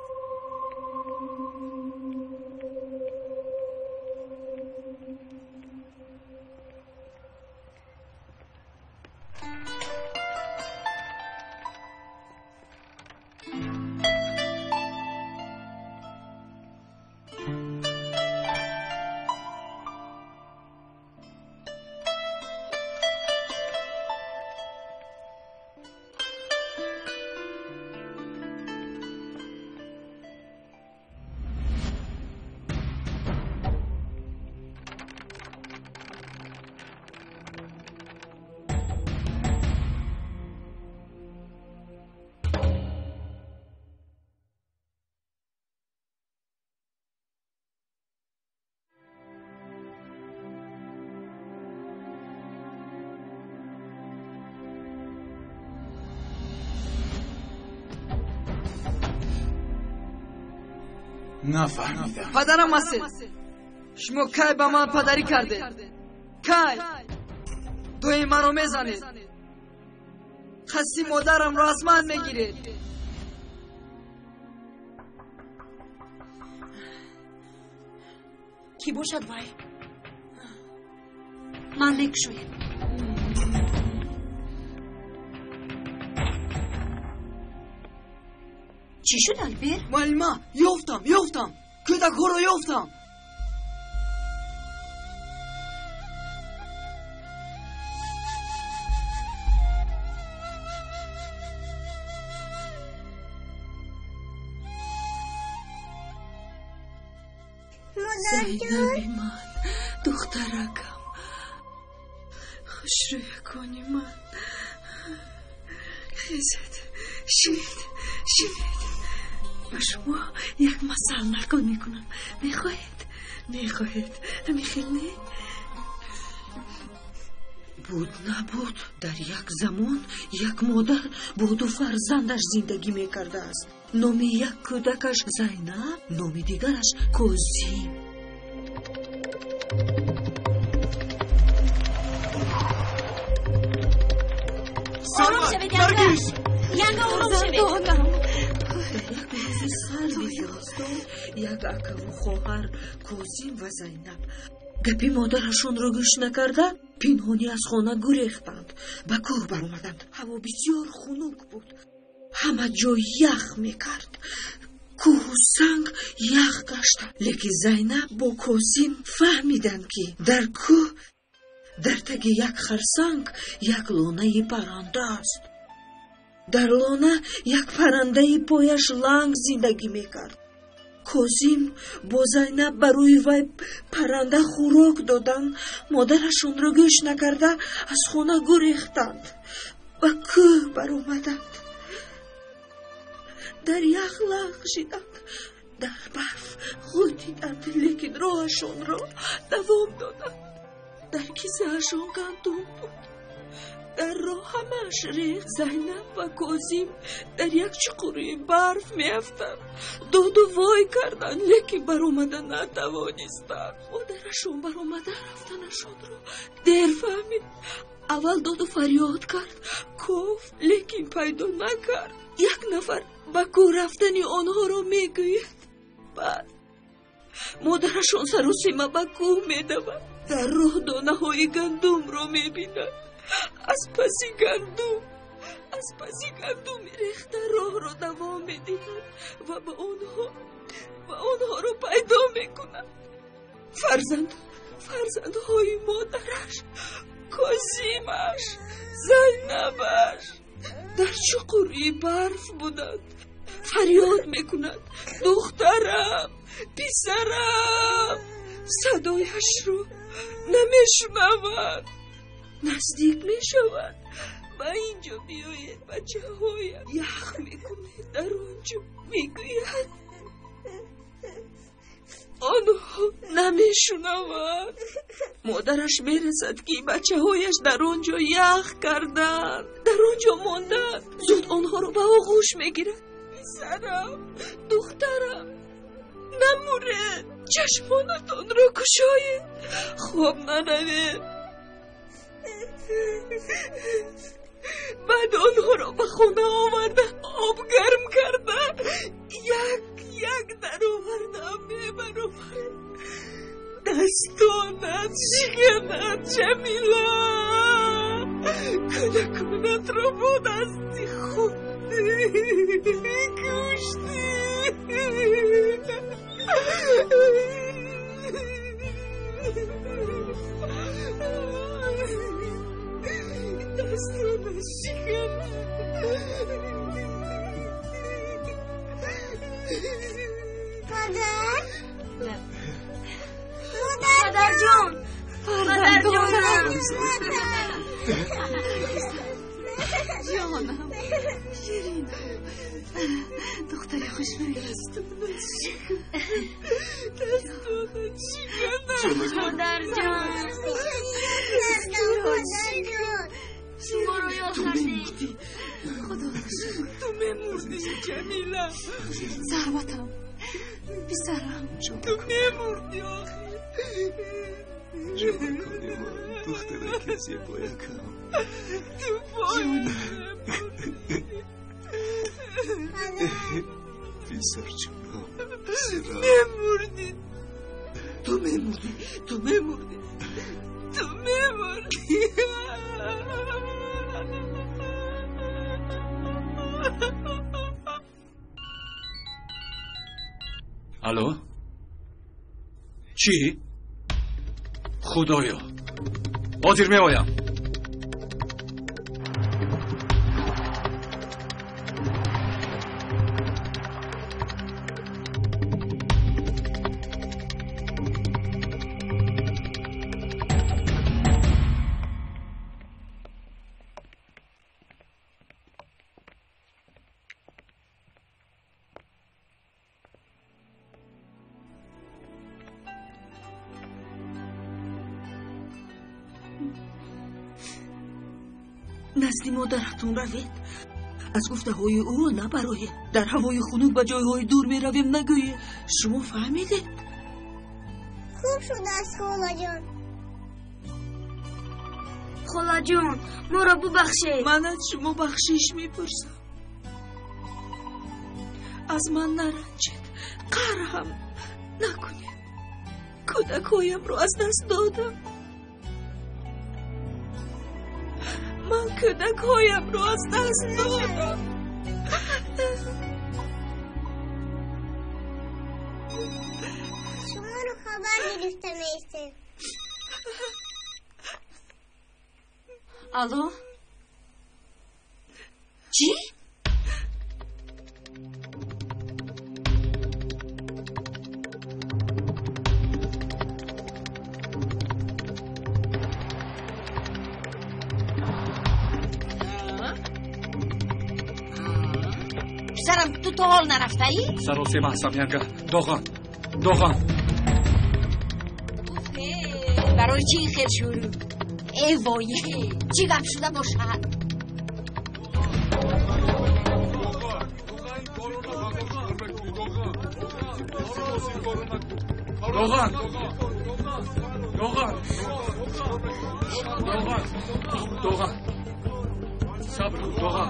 Нафаҳмидам. Падарам ҳастед. Шумо кай ба ман падарӣ кардед? Кай? Доим маро мезанед. Қасди модарамро аз ман мегиред. Кӣ бошад вай? Ман мекушоям. Чӣ шуд, Алпер? Муаллима, ёфтам, ёфтам. Кӯдакҳоро ёфтам. Зайнаби ман, духтаракам, хушрӯякони ман, хезед, шинед, шинед. Ба шумо як масал нақл мекунам. Мехоҳед? Мехоҳед? Ҳамин не? Буд набуд, дар як замон як модар бо ду фарзандаш зиндагӣ мекардааст. Номи як кӯдакаш Зайнаб, номи дигараш Козим. Ором шавед, янга! Янга, ором шавед! Дар як рӯзи сарди зимистон як акаву хоҳар Козим ва Зайнаб гапи модарашонро гӯш накарда пинҳонӣ аз хона гурехтанд, ба кӯҳ баромаданд. Ҳаво бисёр хунук буд, ҳама ҷой ях мекард, кӯҳу санг ях гашта. Лекин Зайнаб бо Козим фаҳмиданд, ки дар кӯҳ дар таги як харсанг як лонаи парранда аст. Дар лона як паррандаи пояш ланг зиндагӣ мекард. Козим бо Зайнаб ба рӯи вай парранда хӯрок доданд. Модарашонро гӯш накарда аз хона гурехтанд, ба кӯҳ баромаданд, дар ях лағжиданд, дар барф ғӯтиданд, лекин роҳашонро давом доданд. Дар кисаашон гандум буд. Дар роҳ ҳамааш рехт. Зайнаб ва Козим дар як чуқурии барф меафтанд. Доду вой карданд, лекин баромада натавонистанд. Модарашон баромада рафтанашонро дер фаҳмид. Аввал доду фарёд кард, кофт, лекин пайдо накард. Як нафар ба кӯҳ рафтани онҳоро мегӯяд. Баъд модарашон сарусима ба кӯҳ медавад. Дар роҳ донаҳои гандумро мебинад. Аз паси гандум, аз паси гандуми рехта роҳро давом медиҳад ва ба онҳо, ва онҳоро пайдо мекунад. Фарзандҳои модараш, Козимаш, Зайнабаш дар чуқурии барф буданд. Фарёд мекунад: духтарам, писарам! Садояшро намешунавад. Наздик мешавад. Ба ин ҷо биёед, бачаҳоям, ях мекунед дар он ҷо, мегӯяд. Онҳо намешунаванд. Модараш мерасад, ки бачаҳояш дар он ҷо ях карданд, дар он ҷо монданд. Зуд онҳоро ба оғӯш мегирад. Писарам, духтарам, намуред, чашмонатонро кушоед, хоб наравед. Баъд онҳоро ба хона оварда, об гарм карда, як як дароварда мебаровард. Дастонат шиканад, Ҷамила, кӯдаконатро бо дасти худ куштӣ. Дастонат шиканад. Падар? Падарҷон! Падарҷонам! Ҷонам, ширинам, духтари хушрӯй. Дастонат шиканад. Дастонат шиканад. Модарҷон! Шуморо ёд кардем. Худоро шукр. Ту мемурдӣ, Ҷамила. Сарватам, Писарам, ту мемурдӣ охир. Ҷонакони ман, духтараки зебоякам. Ту бояд Писарҷонам, мемурдӣ. Ту мемурдӣ, ту мемурдӣ, ту мемурдӣ. Алло, чӣ? Худоё, ҳозир меоям. Назди модаратон равед. Аз гуфтаҳои ӯ набароед. Дар ҳавои хунук ба ҷойҳои дур меравем нагӯед. Шумо фаҳмидед? Хуб шудааст, холаҷон. Холаҷон, моро бубахшед. Ман аз шумо бахшиш мепурсам. Аз ман наранҷед, қаҳр ҳам накунед. Кӯдакҳоямро аз даст додам. Ман кӯдакҳоямро аз даст додам. Шуморо хабар гирифта меистем. Алло, чӣ? Писарам, ту то ҳол нарафтаӣ? Саросема ҳастам, янга. Доған, доған. Барои чӣ ин хел шурӯъ? Э вое, чӣ гап шуда бошад? Доған, доған, доған, доған. Сабр кун, доған.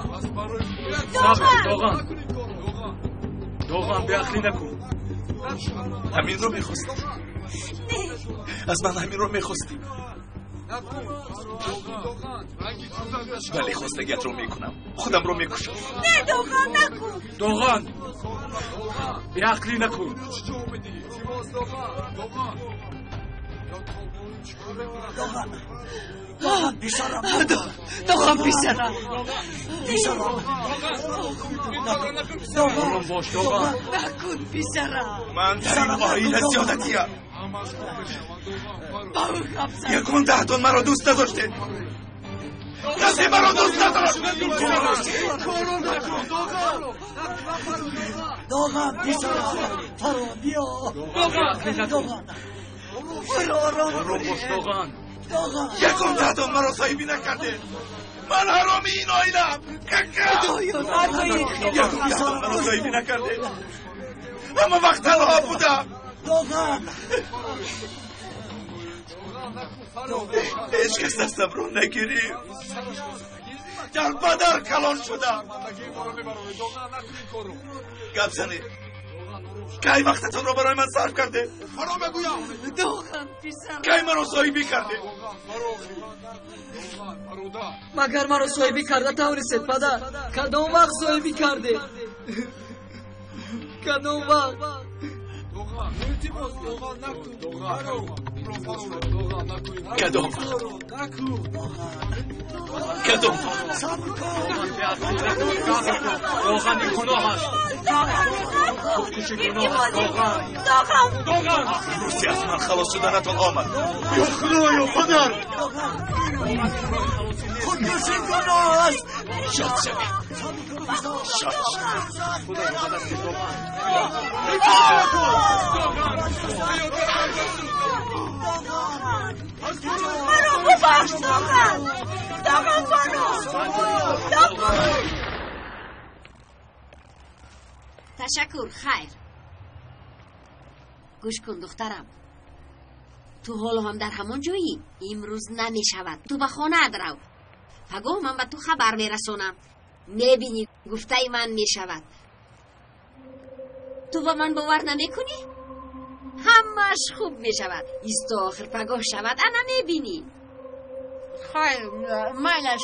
Сабр кун, доған. Доған, беақлӣ накун. Ҳаминро мехостӣ? Аз ман ҳаминро мехостӣ? Бале, хостагиатро мекунам. Худамро мекушам. Не, Доған, накун. Доған, беақлӣ накун. Доған, Доған, писарам. Доған, писарам. Писарам. Ором бош, Доған. Накун, писарам. Ман дар ин оила зиёдатиям. Ба ӯ гап зан. Ягон даҳтон маро дӯст надоштед. Касе маро дӯст надошт. Доған, писарам, фаро биё. Доған, ором бош, Доған. Ягон даҳтон маро соҳибӣ накардед. Ман ҳароми ин оилаам. Ягон даҳтон маро соҳибӣ накардед. Ҳама вақт танҳо будам. Доған, ҳеҷ кас дастамро нагирифт. Дар бадар калон шудам. Гап занед. Кай вақтатонро барои ман сарф кардед? Доған, писарам. Кай маро соҳибӣ кардед? Магар маро соҳибӣ карда тавонистед, падар? Кадом вақт соҳибӣ кардед? Кадом вақт? Кадом вақт? Кадом вақт? Доған, ин гуноҳ аст. Худкушӣ гуноҳ аст, Доған. Доған, Доған. Рӯзи аз ман халос шуданатон омад. Ё Худоё, падар! Худкушӣ гуноҳ аст. Шод шавед. Шод шавед. Маро бубахш, Доған. Доған, фаро. Доған. Ташаккур, хайр. Гӯш кун, духтарам, ту ҳоло ҳам дар ҳамон ҷоӣ? Имрӯз намешавад, ту ба хонаат рав. Пагоҳ ман ба ту хабар мерасонам. Мебинӣ, гуфтаи ман мешавад. Ту ба ман бовар намекунӣ? Ҳамааш хуб мешавад. Исто, охир пагоҳ шавад, ана мебинӣ. Хайр, майлаш.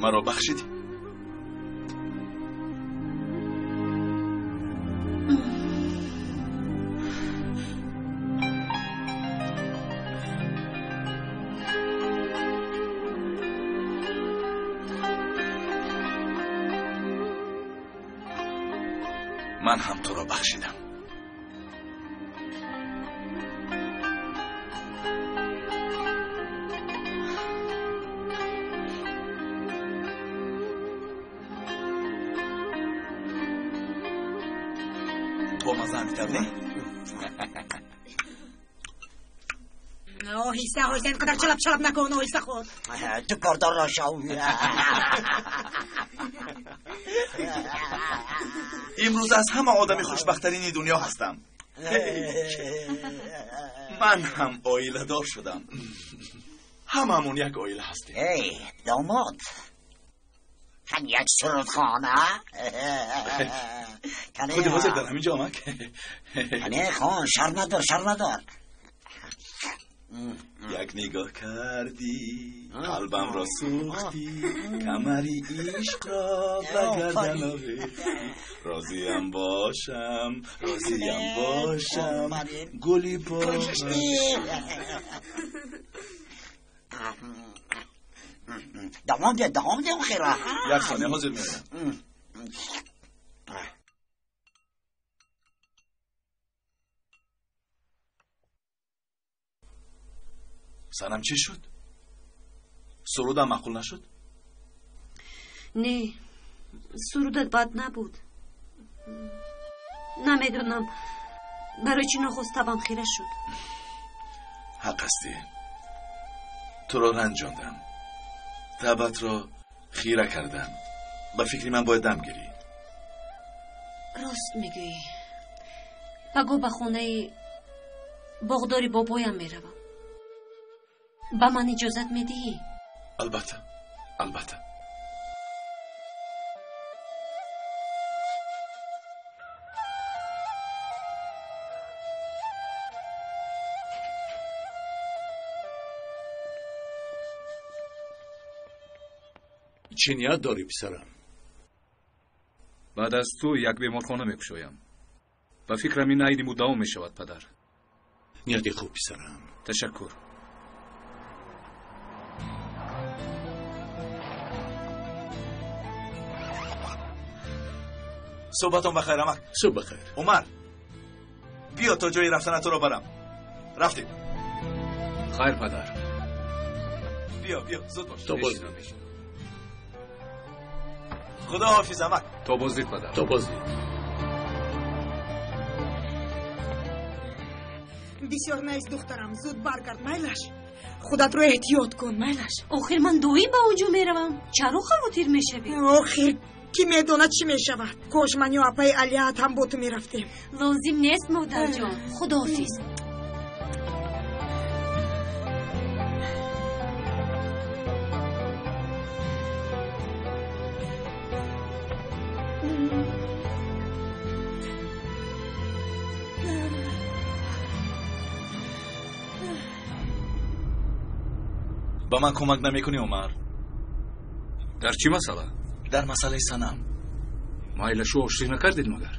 Маро бахшидӣ? Ман ҳам туро бахшидам. Бо маза ҳамитар, не? Оҳиста, оҳиста, ин қадар чалаб чалаб накун, оҳиста хӯр. Ту кордорро шав. Имрӯз аз ҳама одами хушбахттарини дунё ҳастам. Ман ҳам оиладор шудам. Ҳамамон як оила ҳастем. Эй, домод, кан як сурудхона. Худи ҳозир дар ҳамин ҷо омак. Не, хон, шарм надор, шарм надор. Як нигоҳ кардӣ, қалбамро сӯхтӣ, камари ишқро ба гардан овехтӣ. Розиям бошам, розиям бошам, гули бошам. Давом де, давом де, хира. Як сония, ҳозир меоям. Санам, чӣ шуд? Сурудам маъқул нашуд? Не, сурудат бад набуд. Намедонам барои чӣ нохост табам хира шуд. Ҳақ ҳастӣ, туро ранҷондам, табатро хира кардам. Ба фикри ман бояд дам гирӣ. Рост мегӯӣ. Пагоҳ ба хонаи боғдори бобоям меравам. Ба ман иҷозат медиҳӣ? Албатта, албатта. Чӣ ният дорӣ, писарам? Баъд аз ту як беморхона мекушоям. Ба фикрам ин айни муддао мешавад, падар. Нияти хуб, писарам. Ташаккур. Суҳбатон бахайр, амак. Субҳ бахайр. Умар, биё то ҷои рафтана туро барам. Рафтем. Хайр, падар. Биё, биё, зуд бош. То боздид. Худо ҳофиз, амак. То боздид, падар. То боздид. Бисёр наист, духтарам, зуд баргард, майлаш. Худатро эҳтиёт кун, майлаш. Охир ман доим ба он ҷо меравам. Чаро хавотир мешавӣ? Охир кӣ медонад чӣ мешавад? Кош ман ё апаи Алият ҳам бо ту мерафтем. Лозим нест, модарҷон. Худоҳофиз. Ба ман кӯмак намекунӣ, Умар? Дар чӣ масъала? Дар масъалаи Санам. Майлашу оштӣ накардед магар?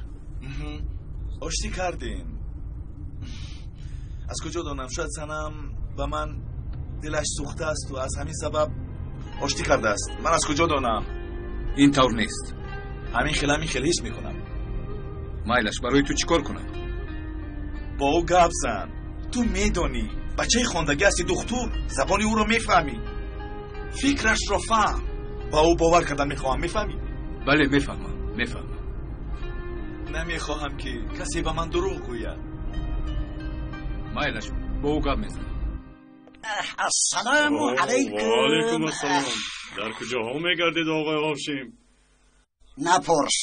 Оштӣ кардем. Аз куҷо донам, шояд Санам ба ман дилаш сӯхтаасту аз ҳамин сабаб оштӣ кардааст. Ман аз куҷо донам? Ин тавр нест. Ҳамин хел, ҳамин хел ҳис мекунам. Майлаш, барои ту чӣ кор кунам? Бо ӯ гап зан. Ту медонӣ, бачаи хондагӣ ҳасти, духтур, забони ӯро мефаҳмӣ. Фикрашро фаҳм. Ба ӯ бовар кардан мехоҳам, мефаҳмӣ? Бале, мефаҳмам, мефаҳмам. Намехоҳам, ки касе ба ман дурӯғ гӯяд. Майлаш, бо ӯ гап мезанам. Ассалому алайкум. Ва алайкум ассалом. Дар куҷоҳо мегардид, оғои Ҳошим? Напурс.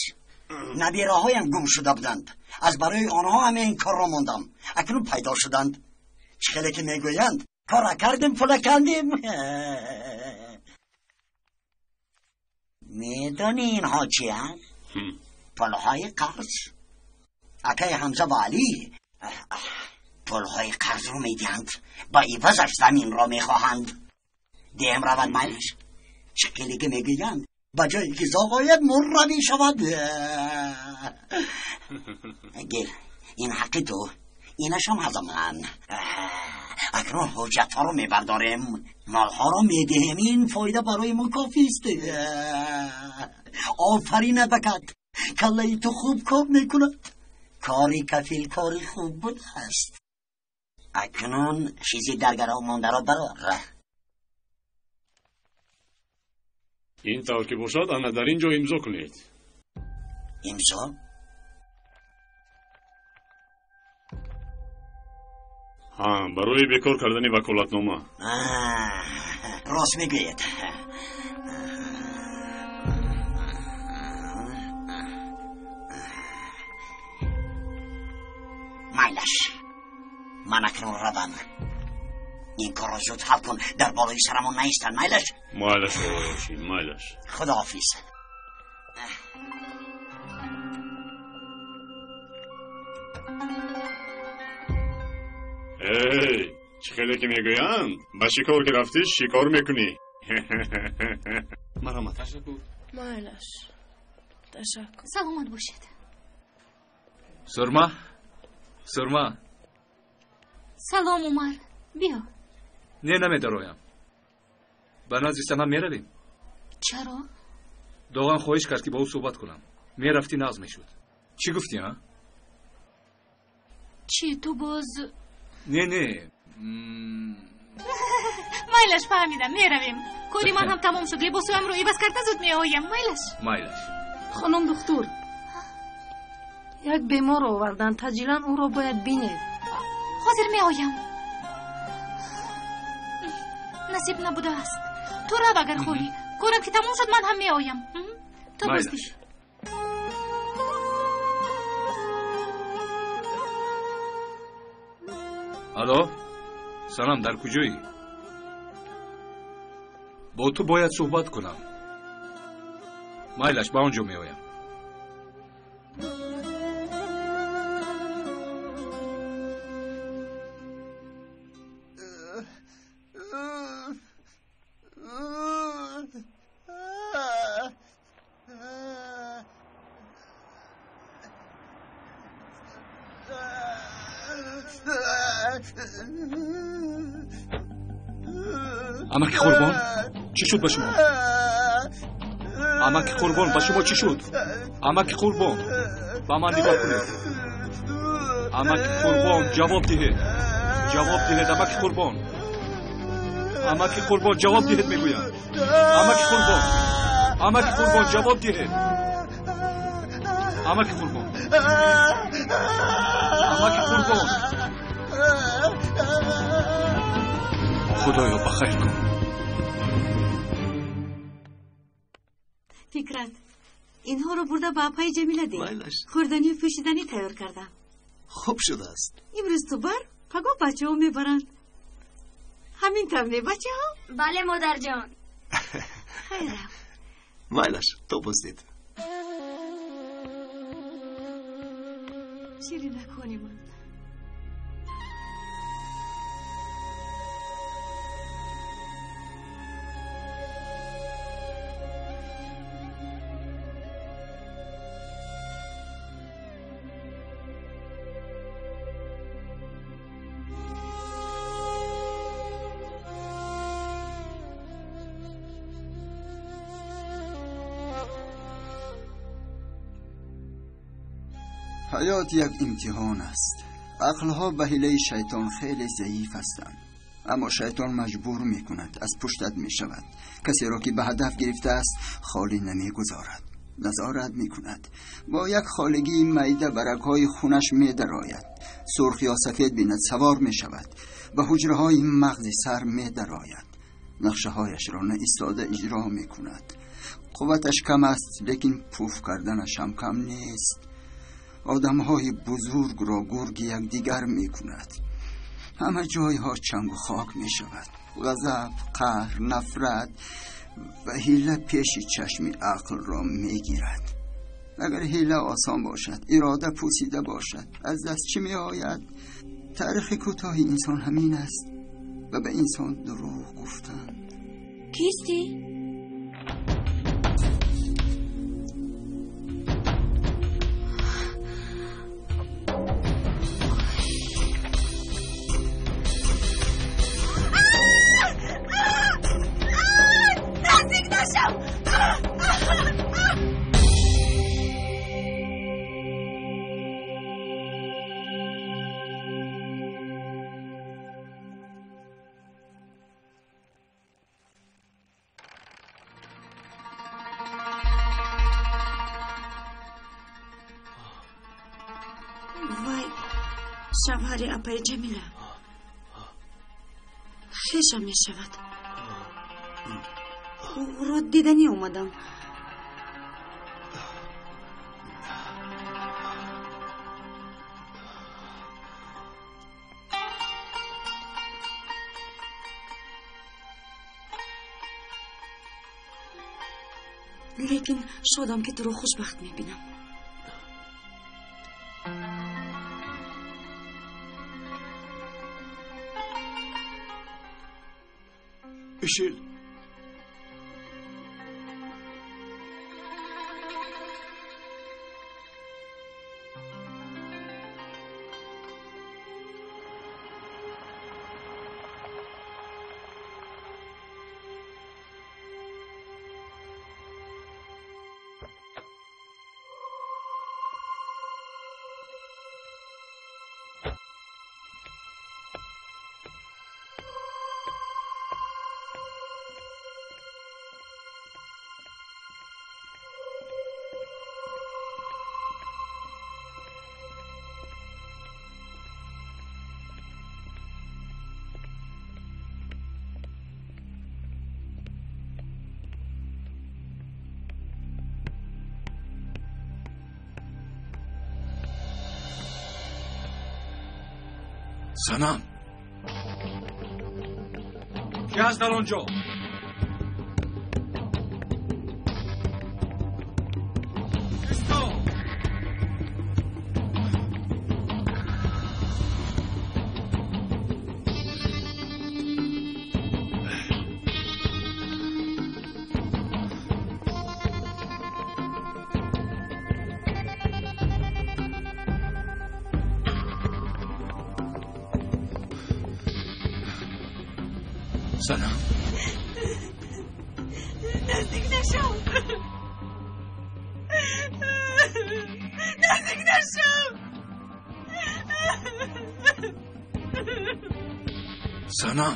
Набираҳоям гум шуда буданд. Аз барои онҳо ҳама ин корро мондам. Акнун пайдо шуданд. Чӣ хеле ки мегӯянд, кора кардем, пула кандем. Медонӣ инҳо чиянд? Пулҳои қарз. Акаи Ҳамза ва Алӣ пулҳои қарзро медиҳанд, ба ивазаш заминро мехоҳанд. Дем равад, майлаш. Чӣ хеле ки мегӯянд, ба ҷое ки зоғ ояд, мурра мешавад. Гир, ин ҳаққи ту, инашам аз ман. Акнун ҳуҷҷатҳоро мебардорем, молҳоро медиҳем. Ин фоида барои мо кофист. Офарин, адвокат, каллаи ту хуб кор мекунад. Кори кафил кори хуб будааст. Акнун чизи дар гарав мондаро барор. Ин тавр ки бошад, ана дар ин ҷо имзо кунед. Имзо? Ҳа, барои бекор кардани ваколатнома. Рост мегӯед. Майлаш, ман акнун равам. Ин корро зуд ҳал кун, дар болои сарамон наистанд. Майлаш? Майлаш, оғои Ҳошим, майлаш. Худоҳофиз. Эй, чӣ хеле ки мегӯянд, ба шикор ки рафтӣ, шикор мекунӣ. Марҳамат. Ташаккур. Майлаш, ташаккур. Саломат бошед. Сурма, Сурма. Салом, Умар, биё. Не, намедароям. Ба назди Санам меравем? Чаро? Доған хоҳиш кард, ки бо ӯ суҳбат кунам. Мерафтӣ, нағз мешуд. Чӣ гуфтӣ, а? Чӣ, ту боз? Не, не. Майлаш, фаҳмидам, меравем. Кори ман ҳам тамом шуд. Либосҳоямро иваз карда зуд меоям. Майлаш. Майлаш. Хонум духтур, як бемор оварданд, таъҷилан ӯро бояд бинед. Ҳозир меоям. Насиб набудааст. Ту рав, агар хоҳӣ. Корам ки тамом шуд, ман ҳам меоям. То боздид. Алло, Санам, дар куҷоӣ? Бо ту бояд суҳбат кунам. Майлаш, ба он ҷо меоям. Амаки Қурбон, чӣ шуд ба шумо? Амаки Қурбон, ба шумо чӣ шуд? Амаки Қурбон, ба ман нигоҳ кунед. Амаки Қурбон, ҷавоб диҳед. Ҷавоб диҳед, амаки Қурбон. Амаки Қурбон, ҷавоб диҳед, мегӯям. Амаки Қурбон, амаки Қурбон, ҷавоб диҳед. Амаки Қурбон, амаки Қурбон. Худоё, ба хайр кун. Фикрат, инҳоро бурда ба апаи Ҷамила деҳ. Майлаш. Хӯрданию пӯшиданӣ тайёр кардам. Хуб шудааст. Имрӯз ту бар, пагоҳ бачаҳо мебаранд. Ҳамин тавр не, бачаҳо? Бале, модарҷон. Хайрам. Майлаш, то боздид. Ширинакони ман. Ҳаёт як имтиҳон аст. Ақлҳо ба ҳилаи шайтон хеле заиф ҳастанд. Аммо шайтон маҷбур мекунад, аз пуштат мешавад. Касеро ки ба ҳадаф гирифтааст холӣ намегузорад, назорат мекунад. Бо як холигии майда ба рагҳои хунаш медарояд. Сурх ё сафед бинад савор мешавад, ба ҳуҷраҳои мағзи сар медарояд. Нақшаҳояшро наистода иҷро мекунад. Қувваташ кам аст, лекин пуф карданаш ҳам кам нест. Одамҳои бузургро гурги якдигар мекунад. Ҳама ҷойҳо чангу хок мешавад. Ғазаб, қаҳр, нафрат ва ҳила пеши чашми ақлро мегирад. Агар ҳила осон бошад, ирода пӯсида бошад, аз даст чӣ меояд? Таърихи кӯтоҳи инсон ҳамин аст ва ба инсон дурӯғ гуфтанд. Кистӣ? Наздик нашав! Вай, шавҳари апаи Ҷамила хешам мешавад. Ӯро диданӣ омадам. Лекин шодам, ки туро хушбахт мебинам. Ишил. Санам, ки ҳаст дар он ҷо? Санам, наздик нашав, наздик нашав. Санам.